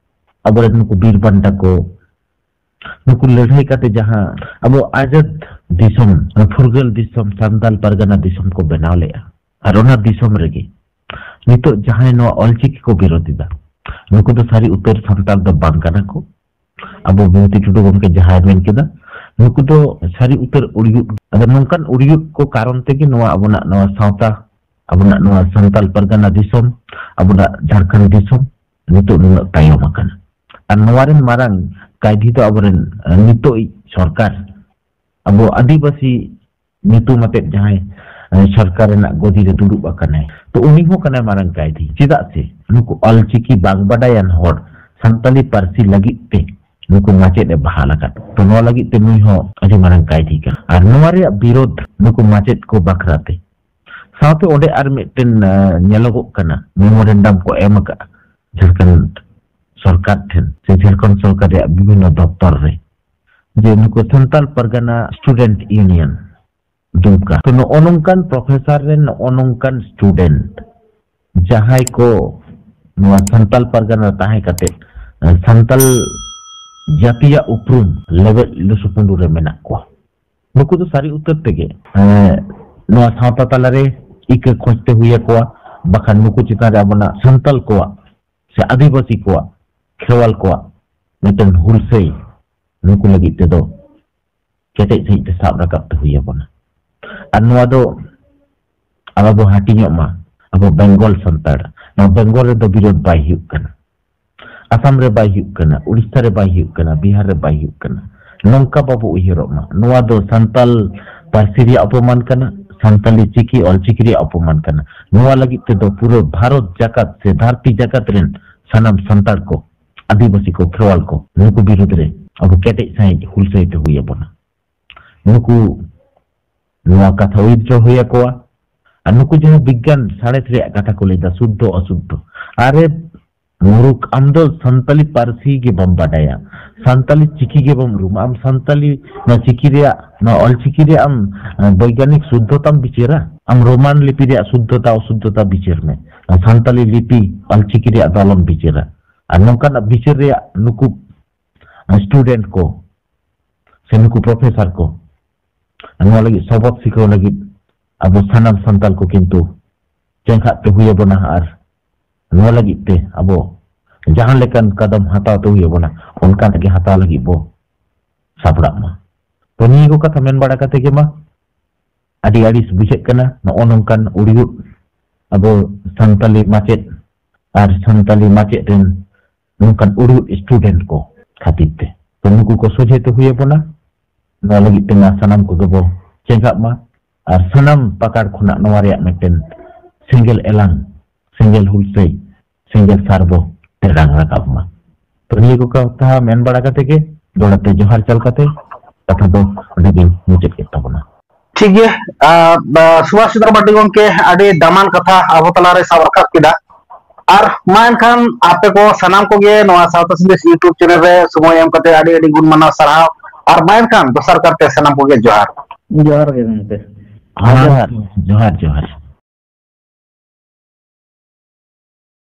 ᱟᱵᱚᱨᱮᱱ ᱱᱩᱠᱩ ᱵᱤᱨ ᱵᱟᱱᱴᱟ ᱠᱚ, ᱱᱩᱠᱩ ᱞᱟᱹᱲᱦᱟᱹᱭ ᱠᱟᱛᱮ ᱡᱟᱦᱟᱸ ᱟᱵᱚ ᱟᱡᱟᱫ ᱫᱤᱥᱚᱢ, ᱯᱷᱩᱨᱜᱟᱹᱞ ᱫᱤᱥᱚᱢ, ᱥᱟᱱᱛᱟᱞ ᱯᱟᱨᱜᱟᱱᱟ ᱫᱤᱥᱚᱢ ᱠᱚ ᱵᱮᱱᱟᱣ ᱞᱮᱫᱼᱟ, ᱟᱨ ᱚᱱᱟ ᱫᱤᱥᱚᱢ ᱨᱮᱜᱮ ᱱᱤᱛᱚᱜ ᱡᱟᱦᱟᱸᱭ ᱱᱚᱣᱟ ᱚᱞᱪᱤᱠᱤ ᱠᱚ ᱵᱤᱨᱳᱫᱷ ᱮᱫᱟ, ᱱᱩᱠᱩ ᱫᱚ ᱥᱟᱹᱨᱤ ᱩᱛᱟᱹᱨ ᱥᱟᱱᱛᱟᱲ ᱫᱚ ᱵᱟᱝ ᱠᱟᱱᱟ ᱠᱚ᱾ ᱟᱵᱚ ᱵᱤᱵᱷᱩᱛᱤ ᱴᱩᱰᱩ ᱜᱚᱢᱠᱮ ᱡᱟᱦᱟᱸᱭ ᱢᱮᱱ ᱠᱮᱫᱟ, ᱱᱩᱠᱩ ᱫᱚ ᱥᱟᱹᱨᱤ ᱩᱛᱟᱹᱨ ᱩᱲᱭᱩᱫ᱾ ᱟᱫᱚ ᱱᱚᱝᱠᱟᱱ ᱩᱲᱭᱩᱫ ᱠᱚ ᱠᱟᱨᱚᱱ ᱛᱮᱜᱮ ᱱᱚᱣᱟ ᱟᱵᱚᱱᱟᱜ ᱱᱚᱣᱟ ᱥᱟᱶᱛᱟ, ᱟᱵᱚᱱᱟᱜ ᱱᱚᱣᱟ ᱥᱟᱱᱛᱟᱞ ᱯᱟᱨᱜᱟᱱᱟ ᱫᱤᱥᱚᱢ, ᱟᱵᱚᱱᱟᱜ ᱡᱷᱟᱲᱠᱷᱚᱸᱰ ᱫᱤᱥᱚᱢ ᱱᱤᱛᱚᱜ ᱱᱩᱱᱟᱹᱜ ᱛᱟᱭᱚᱢ ᱟᱠᱟᱱᱟ᱾ ᱟᱨ ᱱᱚᱣᱟ ᱨᱮᱱ ᱢᱟᱨᱟᱝ ᱠᱟᱭᱫᱷᱤ ᱫᱚ ᱟᱵᱚᱨᱮᱱ, ᱟᱸ, ᱱᱤᱛᱚᱜ ᱤᱡ ᱥᱚᱨᱠᱟᱨ, ᱟᱵᱚ ᱟᱹᱫᱤᱵᱟᱹᱥᱤ ᱧᱩᱛᱩᱢ ᱟᱛᱮᱫ ᱡᱟᱦᱟᱸᱭ, ᱟᱸ, ᱥᱚᱨᱠᱟᱨ ᱨᱮᱱᱟᱜ ᱜᱚᱫᱤ ᱨᱮ ᱫᱩᱲᱩᱵ ᱟᱠᱟᱱᱟᱭ, ᱛᱚ ᱩᱱᱤ ᱦᱚᱸ ᱠᱟᱱᱟᱭ ᱢᱟᱨᱟᱝ ᱠᱟᱭᱫᱷᱤ᱾ ᱪᱮᱫᱟᱜ ᱥᱮ ᱱᱩᱠᱩ ᱚᱞᱪᱤᱠᱤ ᱵᱟᱝ ᱵᱟᱰᱟᱭᱟᱱ ᱦᱚᱲ ᱥᱟᱱᱛᱟᱞᱤ ᱯᱟᱹᱨᱥᱤ ᱞᱟᱹᱜᱤᱫ ᱛᱮ ᱱᱩᱠᱩ ᱢᱟᱪᱮᱫ ᱮ ᱵᱟᱦᱟᱞ ᱟᱠᱟᱫ, ᱛᱚ ᱱᱚᱣᱟ ᱞᱟᱹᱜᱤᱫ ᱛᱮ ᱱᱩᱭ ᱦᱚᱸ ᱟᱹᱰᱤ ᱢᱟᱨᱟᱝ ᱠᱟᱭᱫᱷᱤ ᱠᱟᱱᱟ᱾ ᱟᱨ ᱱᱚᱣᱟ ᱨᱮᱭᱟᱜ ᱵᱤᱨᱳᱫᱷ ᱱᱩᱠᱩ ᱢᱟᱪᱮᱫ ᱠᱚ ᱵᱟᱠᱷᱨᱟ ᱛᱮ᱾ ᱥᱟᱶᱛᱮ ᱚᱸᱰᱮ ᱟᱨ ᱢᱤᱫᱴᱮᱱ, ᱟᱸ, ᱧᱮᱞᱚᱜᱚᱜ ᱠᱟᱱᱟ, ᱢᱮᱢᱳᱨᱮᱱᱰᱟᱢ ᱠᱚ ᱮᱢ ᱟᱠᱟᱫᱼᱟ ᱡᱷᱟᱲᱠᱷᱚᱸᱰ ᱥᱚᱨᱠᱟᱨ ᱴᱷᱮᱱ ᱥᱮ ᱡᱷᱟᱲᱠᱷᱚᱸᱰ ᱥᱚᱨᱠᱟᱨ ᱨᱮᱭᱟᱜ ᱵᱤᱵᱷᱤᱱᱱᱚ ᱫᱚᱯᱛᱚᱨ ᱨᱮ, ᱡᱮ ᱱᱩᱠᱩ ᱥᱟᱱᱛᱟᱞ ᱯᱟᱨᱜᱟᱱᱟ ᱥᱴᱩᱰᱮᱱᱴ ᱤᱭᱩᱱᱤᱭᱚᱱ ᱫᱩᱢᱠᱟ, ᱛᱚ ᱱᱚᱜᱼᱚ ᱱᱚᱝᱠᱟᱱ ᱯᱨᱚᱯᱷᱮᱥᱚᱨ ᱨᱮᱱ ᱱᱚᱜᱼᱚ ᱱᱚᱝᱠᱟᱱ ᱥᱴᱩᱰᱮᱱᱴ ᱡᱟᱦᱟᱸᱭ ᱠᱚ ᱱᱚᱣᱟ ᱥᱟᱱᱛᱟᱞ ᱯᱟᱨᱜᱟᱱᱟ ᱨᱮ ᱛᱟᱦᱮᱸ ᱠᱟᱛᱮ, ᱟᱸ, ᱥᱟᱱᱛᱟᱞ ᱡᱟᱹᱛᱤᱭᱟᱜ ᱩᱯᱨᱩᱢ ᱞᱮᱵᱮᱫ ᱞᱩᱥᱩᱯᱩᱸᱰᱩ ᱨᱮ ᱢᱮᱱᱟᱜ ᱠᱚᱣᱟ, ᱱᱩᱠᱩ ᱫᱚ ᱥᱟᱹᱨᱤ ᱩᱛᱟᱹᱨ ᱛᱮᱜᱮ, ᱮᱸ, ᱱᱚᱣᱟ ᱥᱟᱶᱛᱟ ᱛᱟᱞᱟᱨᱮ ᱤᱠᱟᱹ ᱠᱷᱚᱡᱽ ᱛᱮ ᱦᱩᱭ ᱟᱠᱚᱣᱟ, ᱵᱟᱠᱷᱟᱱ ᱱᱩᱠᱩ ᱪᱮᱛᱟᱱ ᱨᱮ ᱟᱵᱚᱱᱟᱜ ᱥᱟᱱᱛᱟᱞ ᱠᱚᱣᱟᱜ ᱥᱮ ᱟᱹᱫᱤᱵᱟᱹᱥᱤ ᱠᱚᱣᱟᱜ, ᱠᱷᱮᱨᱣᱟᱞ ᱠᱚᱣᱟᱜ ᱢᱤᱫᱴᱮᱱ ᱦᱩᱞᱥᱟᱹᱭ ᱱᱩᱠᱩ ᱞᱟᱹᱜᱤᱫ ᱛᱮᱫᱚ ᱠᱮᱴᱮᱡ ᱥᱟᱺᱦᱤᱡ ᱛᱮ ᱥᱟᱵ ᱨᱟᱠᱟᱵ ᱛᱮ ᱦᱩᱭ ᱟᱵᱚᱱᱟ᱾ ᱟᱨ ᱱᱚᱣᱟ ᱫᱚ ᱟᱞᱚ ᱵᱚ ᱦᱟᱹᱴᱤᱧᱚᱜ ᱢᱟ᱾ ᱟᱵᱚ ᱵᱮᱝᱜᱚᱞ ᱥᱟᱱᱛᱟᱲ, ᱱᱚᱣᱟ ᱵᱮᱝᱜᱚᱞ ᱨᱮᱫᱚ ᱵᱤᱨᱳᱫᱷ ᱵᱟᱭ ᱦᱩᱭᱩᱜ ᱠᱟᱱᱟ, ᱟᱥᱟᱢ ᱨᱮ ᱵᱟᱭ ᱦᱩᱭᱩᱜ ᱠᱟᱱᱟ, ᱩᱲᱤᱥᱥᱟ ᱨᱮ ᱵᱟᱭ ᱦᱩᱭᱩᱜ ᱠᱟᱱᱟ, ᱵᱤᱦᱟᱨ ᱨᱮ ᱵᱟᱭ ᱦᱩᱭᱩᱜ ᱠᱟᱱᱟ᱾ ᱱᱚᱝᱠᱟ ᱵᱟᱵᱚ ᱩᱭᱦᱟᱹᱨᱚᱜ ᱢᱟ᱾ ᱱᱚᱣᱟ ᱫᱚ ᱥᱟᱱᱛᱟᱞ ᱯᱟᱹᱨᱥᱤ ᱨᱮᱭᱟᱜ ᱚᱯᱚᱢᱟᱱ ᱠᱟᱱᱟ, ᱥᱟᱱᱛᱟᱞᱤ ᱪᱤᱠᱤ ᱚᱞᱪᱤᱠᱤ ᱨᱮᱭᱟᱜ ᱚᱯᱚᱢᱟᱱ ᱠᱟᱱᱟ᱾ ᱱᱚᱣᱟ ᱞᱟᱹᱜᱤᱫ ᱛᱮᱫᱚ ᱯᱩᱨᱟᱹ ᱵᱷᱟᱨᱚᱛ ᱡᱟᱠᱟᱛ ᱥᱮ ᱫᱷᱟᱹᱨᱛᱤ ᱡᱟᱠᱟᱛ ᱨᱮᱱ ᱥᱟᱱᱟᱢ ᱥᱟᱱᱛᱟᱲ ᱠᱚ, ᱟᱹᱫᱤᱵᱟᱹᱥᱤ ᱠᱚ, ᱠᱷᱮᱨᱣᱟᱞ ᱠᱚ, ᱱᱩᱠᱩ ᱵᱤᱨᱩᱫᱽ ᱨᱮ ᱟᱵᱚ ᱠᱮᱴᱮᱡ ᱥᱟᱺᱦᱤᱡ ᱦᱩᱞᱥᱟᱹᱭ ᱛᱮ ᱦᱩᱭ ᱟᱵᱚᱱᱟ᱾ ᱱᱩᱠᱩ ᱱᱚᱣᱟ ᱠᱟᱛᱷᱟ withdraw ᱦᱩᱭ ᱟᱠᱚᱣᱟ᱾ ᱟᱨ ᱱᱩᱠᱩ ᱡᱟᱦᱟᱸ ᱵᱤᱜᱽᱜᱟᱱ ᱥᱟᱬᱮᱥ ᱨᱮᱭᱟᱜ ᱠᱟᱛᱷᱟ ᱠᱚ ᱞᱟᱹᱭᱫᱟ, ᱥᱩᱫᱽᱫᱷᱚ ᱚᱥᱩᱫᱽᱫᱷᱚ, ᱟᱨᱮ ᱢᱩᱨᱩᱠ, ᱟᱢ ᱫᱚ ᱥᱟᱱᱛᱟᱞᱤ ᱯᱟᱹᱨᱥᱤ ᱜᱮ ᱵᱟᱢ ᱵᱟᱰᱟᱭᱟ, ᱥᱟᱱᱛᱟᱞᱤ ᱪᱤᱠᱤ ᱜᱮ ᱵᱟᱢ ᱩᱨᱩᱢᱟ᱾ ᱟᱢ ᱥᱟᱱᱛᱟᱞᱤ, ᱱᱚᱣᱟ ᱪᱤᱠᱤ ᱨᱮᱭᱟᱜ, ᱱᱚᱣᱟ ᱚᱞ ᱪᱤᱠᱤ ᱨᱮᱭᱟᱜ ᱟᱢ, ᱟᱸ, ᱵᱳᱭᱜᱟᱱᱤᱠ ᱥᱩᱫᱽᱫᱷᱚᱛᱟᱢ ᱵᱤᱪᱟᱹᱨᱟ? ᱟᱢ ᱨᱳᱢᱟᱱ ᱞᱤᱯᱤ ᱨᱮᱭᱟᱜ ᱥᱩᱫᱽᱫᱷᱚᱛᱟ ᱚᱥᱩᱫᱽᱫᱷᱚᱛᱟ ᱵᱤᱪᱟᱹᱨ ᱢᱮ, ᱟᱨ ᱥᱟᱱᱛᱟᱞᱤ ᱞᱤᱯᱤ ᱚᱞ ᱪᱤᱠᱤ ᱨᱮᱭᱟᱜ ᱫᱚ ᱟᱞᱚᱢ ᱵᱤᱪᱟᱹᱨᱟ᱾ ᱟᱨ ᱱᱚᱝᱠᱟᱱᱟᱜ ᱵᱤᱪᱟᱹᱨ ᱨᱮᱭᱟᱜ ᱱᱩᱠᱩ student ᱠᱚ ᱥᱮ ᱱᱩᱠᱩ professor ᱠᱚ ᱱᱚᱣᱟ ᱞᱟᱹᱜᱤᱫ ᱥᱚᱵᱚᱫ ᱥᱤᱠᱷᱟᱹᱣ ᱞᱟᱹᱜᱤᱫ ᱟᱵᱚ ᱥᱟᱱᱟᱢ ᱥᱟᱱᱛᱟᱞ ᱠᱚ ᱠᱤᱱᱛᱩ ᱪᱮᱸᱜᱷᱟᱜ ᱛᱮ ᱦᱩᱭ ᱟᱵᱚᱱᱟ᱾ ᱟᱨ ᱱᱚᱣᱟ ᱞᱟᱹᱜᱤᱫ ᱛᱮ ᱟᱵᱚ ᱡᱟᱦᱟᱸ ᱞᱮᱠᱟᱱ ᱠᱟᱫᱚᱢ ᱦᱟᱛᱟᱣ ᱛᱮ ᱦᱩᱭ ᱟᱵᱚᱱᱟ, ᱚᱱᱠᱟᱱᱟᱜ ᱜᱮ ᱦᱟᱛᱟᱣ ᱞᱟᱹᱜᱤᱫ ᱵᱚ ᱥᱟᱯᱲᱟᱜ ᱢᱟ᱾ ᱛᱚ, ᱱᱤᱭᱟᱹ ᱠᱚ ᱠᱟᱛᱷᱟ ᱢᱮᱱ ᱵᱟᱲᱟ ᱠᱟᱛᱮ ᱜᱮ ᱢᱟ, ᱟᱹᱰᱤ ᱟᱹᱲᱤᱥ ᱵᱩᱡᱷᱟᱹᱜ ᱠᱟᱱᱟ ᱱᱚᱜᱼᱚ ᱱᱚᱝᱠᱟᱱ ᱩᱲᱤᱭᱩᱫ ᱟᱵᱚ ᱥᱟᱱᱛᱟᱞᱤ ᱢᱟᱪᱮᱫ ᱟᱨ ᱥᱟᱱᱛᱟᱞᱤ ᱢᱟᱪᱮᱫ ᱨᱮᱱ ᱱᱚᱝᱠᱟᱱ ᱩᱲᱤᱭᱩᱫ student ᱠᱚ ᱠᱷᱟᱹᱛᱤᱨ ᱛᱮ᱾ ᱛᱚ, ᱱᱩᱠᱩ ᱠᱚ ᱥᱚᱡᱷᱮ ᱛᱮ ᱦᱩᱭ ᱟᱵᱚᱱᱟ᱾ ᱱᱚᱣᱟ ᱞᱟᱹᱜᱤᱫ ᱛᱮ ᱢᱟ ᱥᱟᱱᱟᱢ ᱠᱚᱜᱮ ᱵᱚ ᱪᱮᱸᱜᱷᱟᱜ ᱢᱟ ᱟᱨ ᱥᱟᱱᱟᱢ ᱯᱟᱠᱟᱲ ᱠᱷᱚᱱᱟᱜ ᱱᱚᱣᱟ ᱨᱮᱭᱟᱜ ᱢᱤᱫᱴᱮᱱ ᱥᱮᱸᱜᱮᱞ ᱮᱞᱟᱝ, ᱥᱮᱸᱜᱮᱞ ᱦᱩᱞᱥᱟᱹᱭ, ᱥᱮᱸᱜᱮᱞ ᱥᱟᱨ ᱵᱚ ᱴᱮᱰᱟᱝ ᱨᱟᱠᱟᱵ ᱢᱟ᱾ ᱛᱚ, ᱱᱤᱭᱟᱹ ᱠᱚ ᱠᱟᱛᱷᱟ ᱢᱮᱱ ᱵᱟᱲᱟ ᱠᱟᱛᱮ ᱜᱮ ᱫᱚᱦᱲᱟ ᱛᱮ ᱡᱚᱦᱟᱨ ᱪᱟᱞ ᱠᱟᱛᱮ ᱠᱟᱛᱷᱟ ᱫᱚ ᱚᱸᱰᱮ ᱜᱤᱧ ᱢᱩᱪᱟᱹᱫ ᱠᱮᱫ ᱛᱟᱵᱚᱱᱟ᱾ ᱴᱷᱤᱠ ᱜᱮᱭᱟ᱾ ᱟᱨ, ᱟᱨ, ᱥᱩᱵᱷᱟᱥ ᱪᱚᱸᱫᱽᱨᱚ ᱢᱟᱨᱰᱤ ᱜᱚᱢᱠᱮ ᱟᱹᱰᱤ ᱫᱟᱢᱟᱱ ᱠᱟᱛᱷᱟ ᱟᱵᱚ ᱛᱟᱞᱟᱨᱮ ᱥᱟᱵ ᱨᱟᱠᱟᱵ ᱠᱮᱫᱟ᱾ ᱟᱨ ᱢᱟ ᱮᱱᱠᱷᱟᱱ ᱟᱯᱮ ᱠᱚ ᱥᱟᱱᱟᱢ ᱠᱚᱜᱮ ᱱᱚᱣᱟ ᱥᱟᱶᱛᱟ ᱥᱟᱸᱫᱮᱥ YouTube channel ᱨᱮ ᱥᱚᱢᱚᱭ ᱮᱢ ᱠᱟᱛᱮ ᱟᱹᱰᱤ ᱟᱹᱰᱤ ᱜᱩᱱ ᱢᱟᱱᱟᱣ ᱥᱟᱨᱦᱟᱣ᱾ ᱟᱨ ᱢᱟ ᱮᱱᱠᱷᱟᱱ ᱫᱚᱥᱟᱨ ᱠᱟᱨᱛᱮ ᱥᱟᱱᱟᱢ ᱠᱚᱜᱮ ᱡᱚᱦᱟᱨ᱾ ᱡᱚᱦᱟᱨ ᱜᱮ ᱜᱚᱢᱠᱮ᱾ ᱡᱚᱦᱟᱨ, ᱡᱚᱦᱟᱨ, ᱡᱚᱦᱟᱨ᱾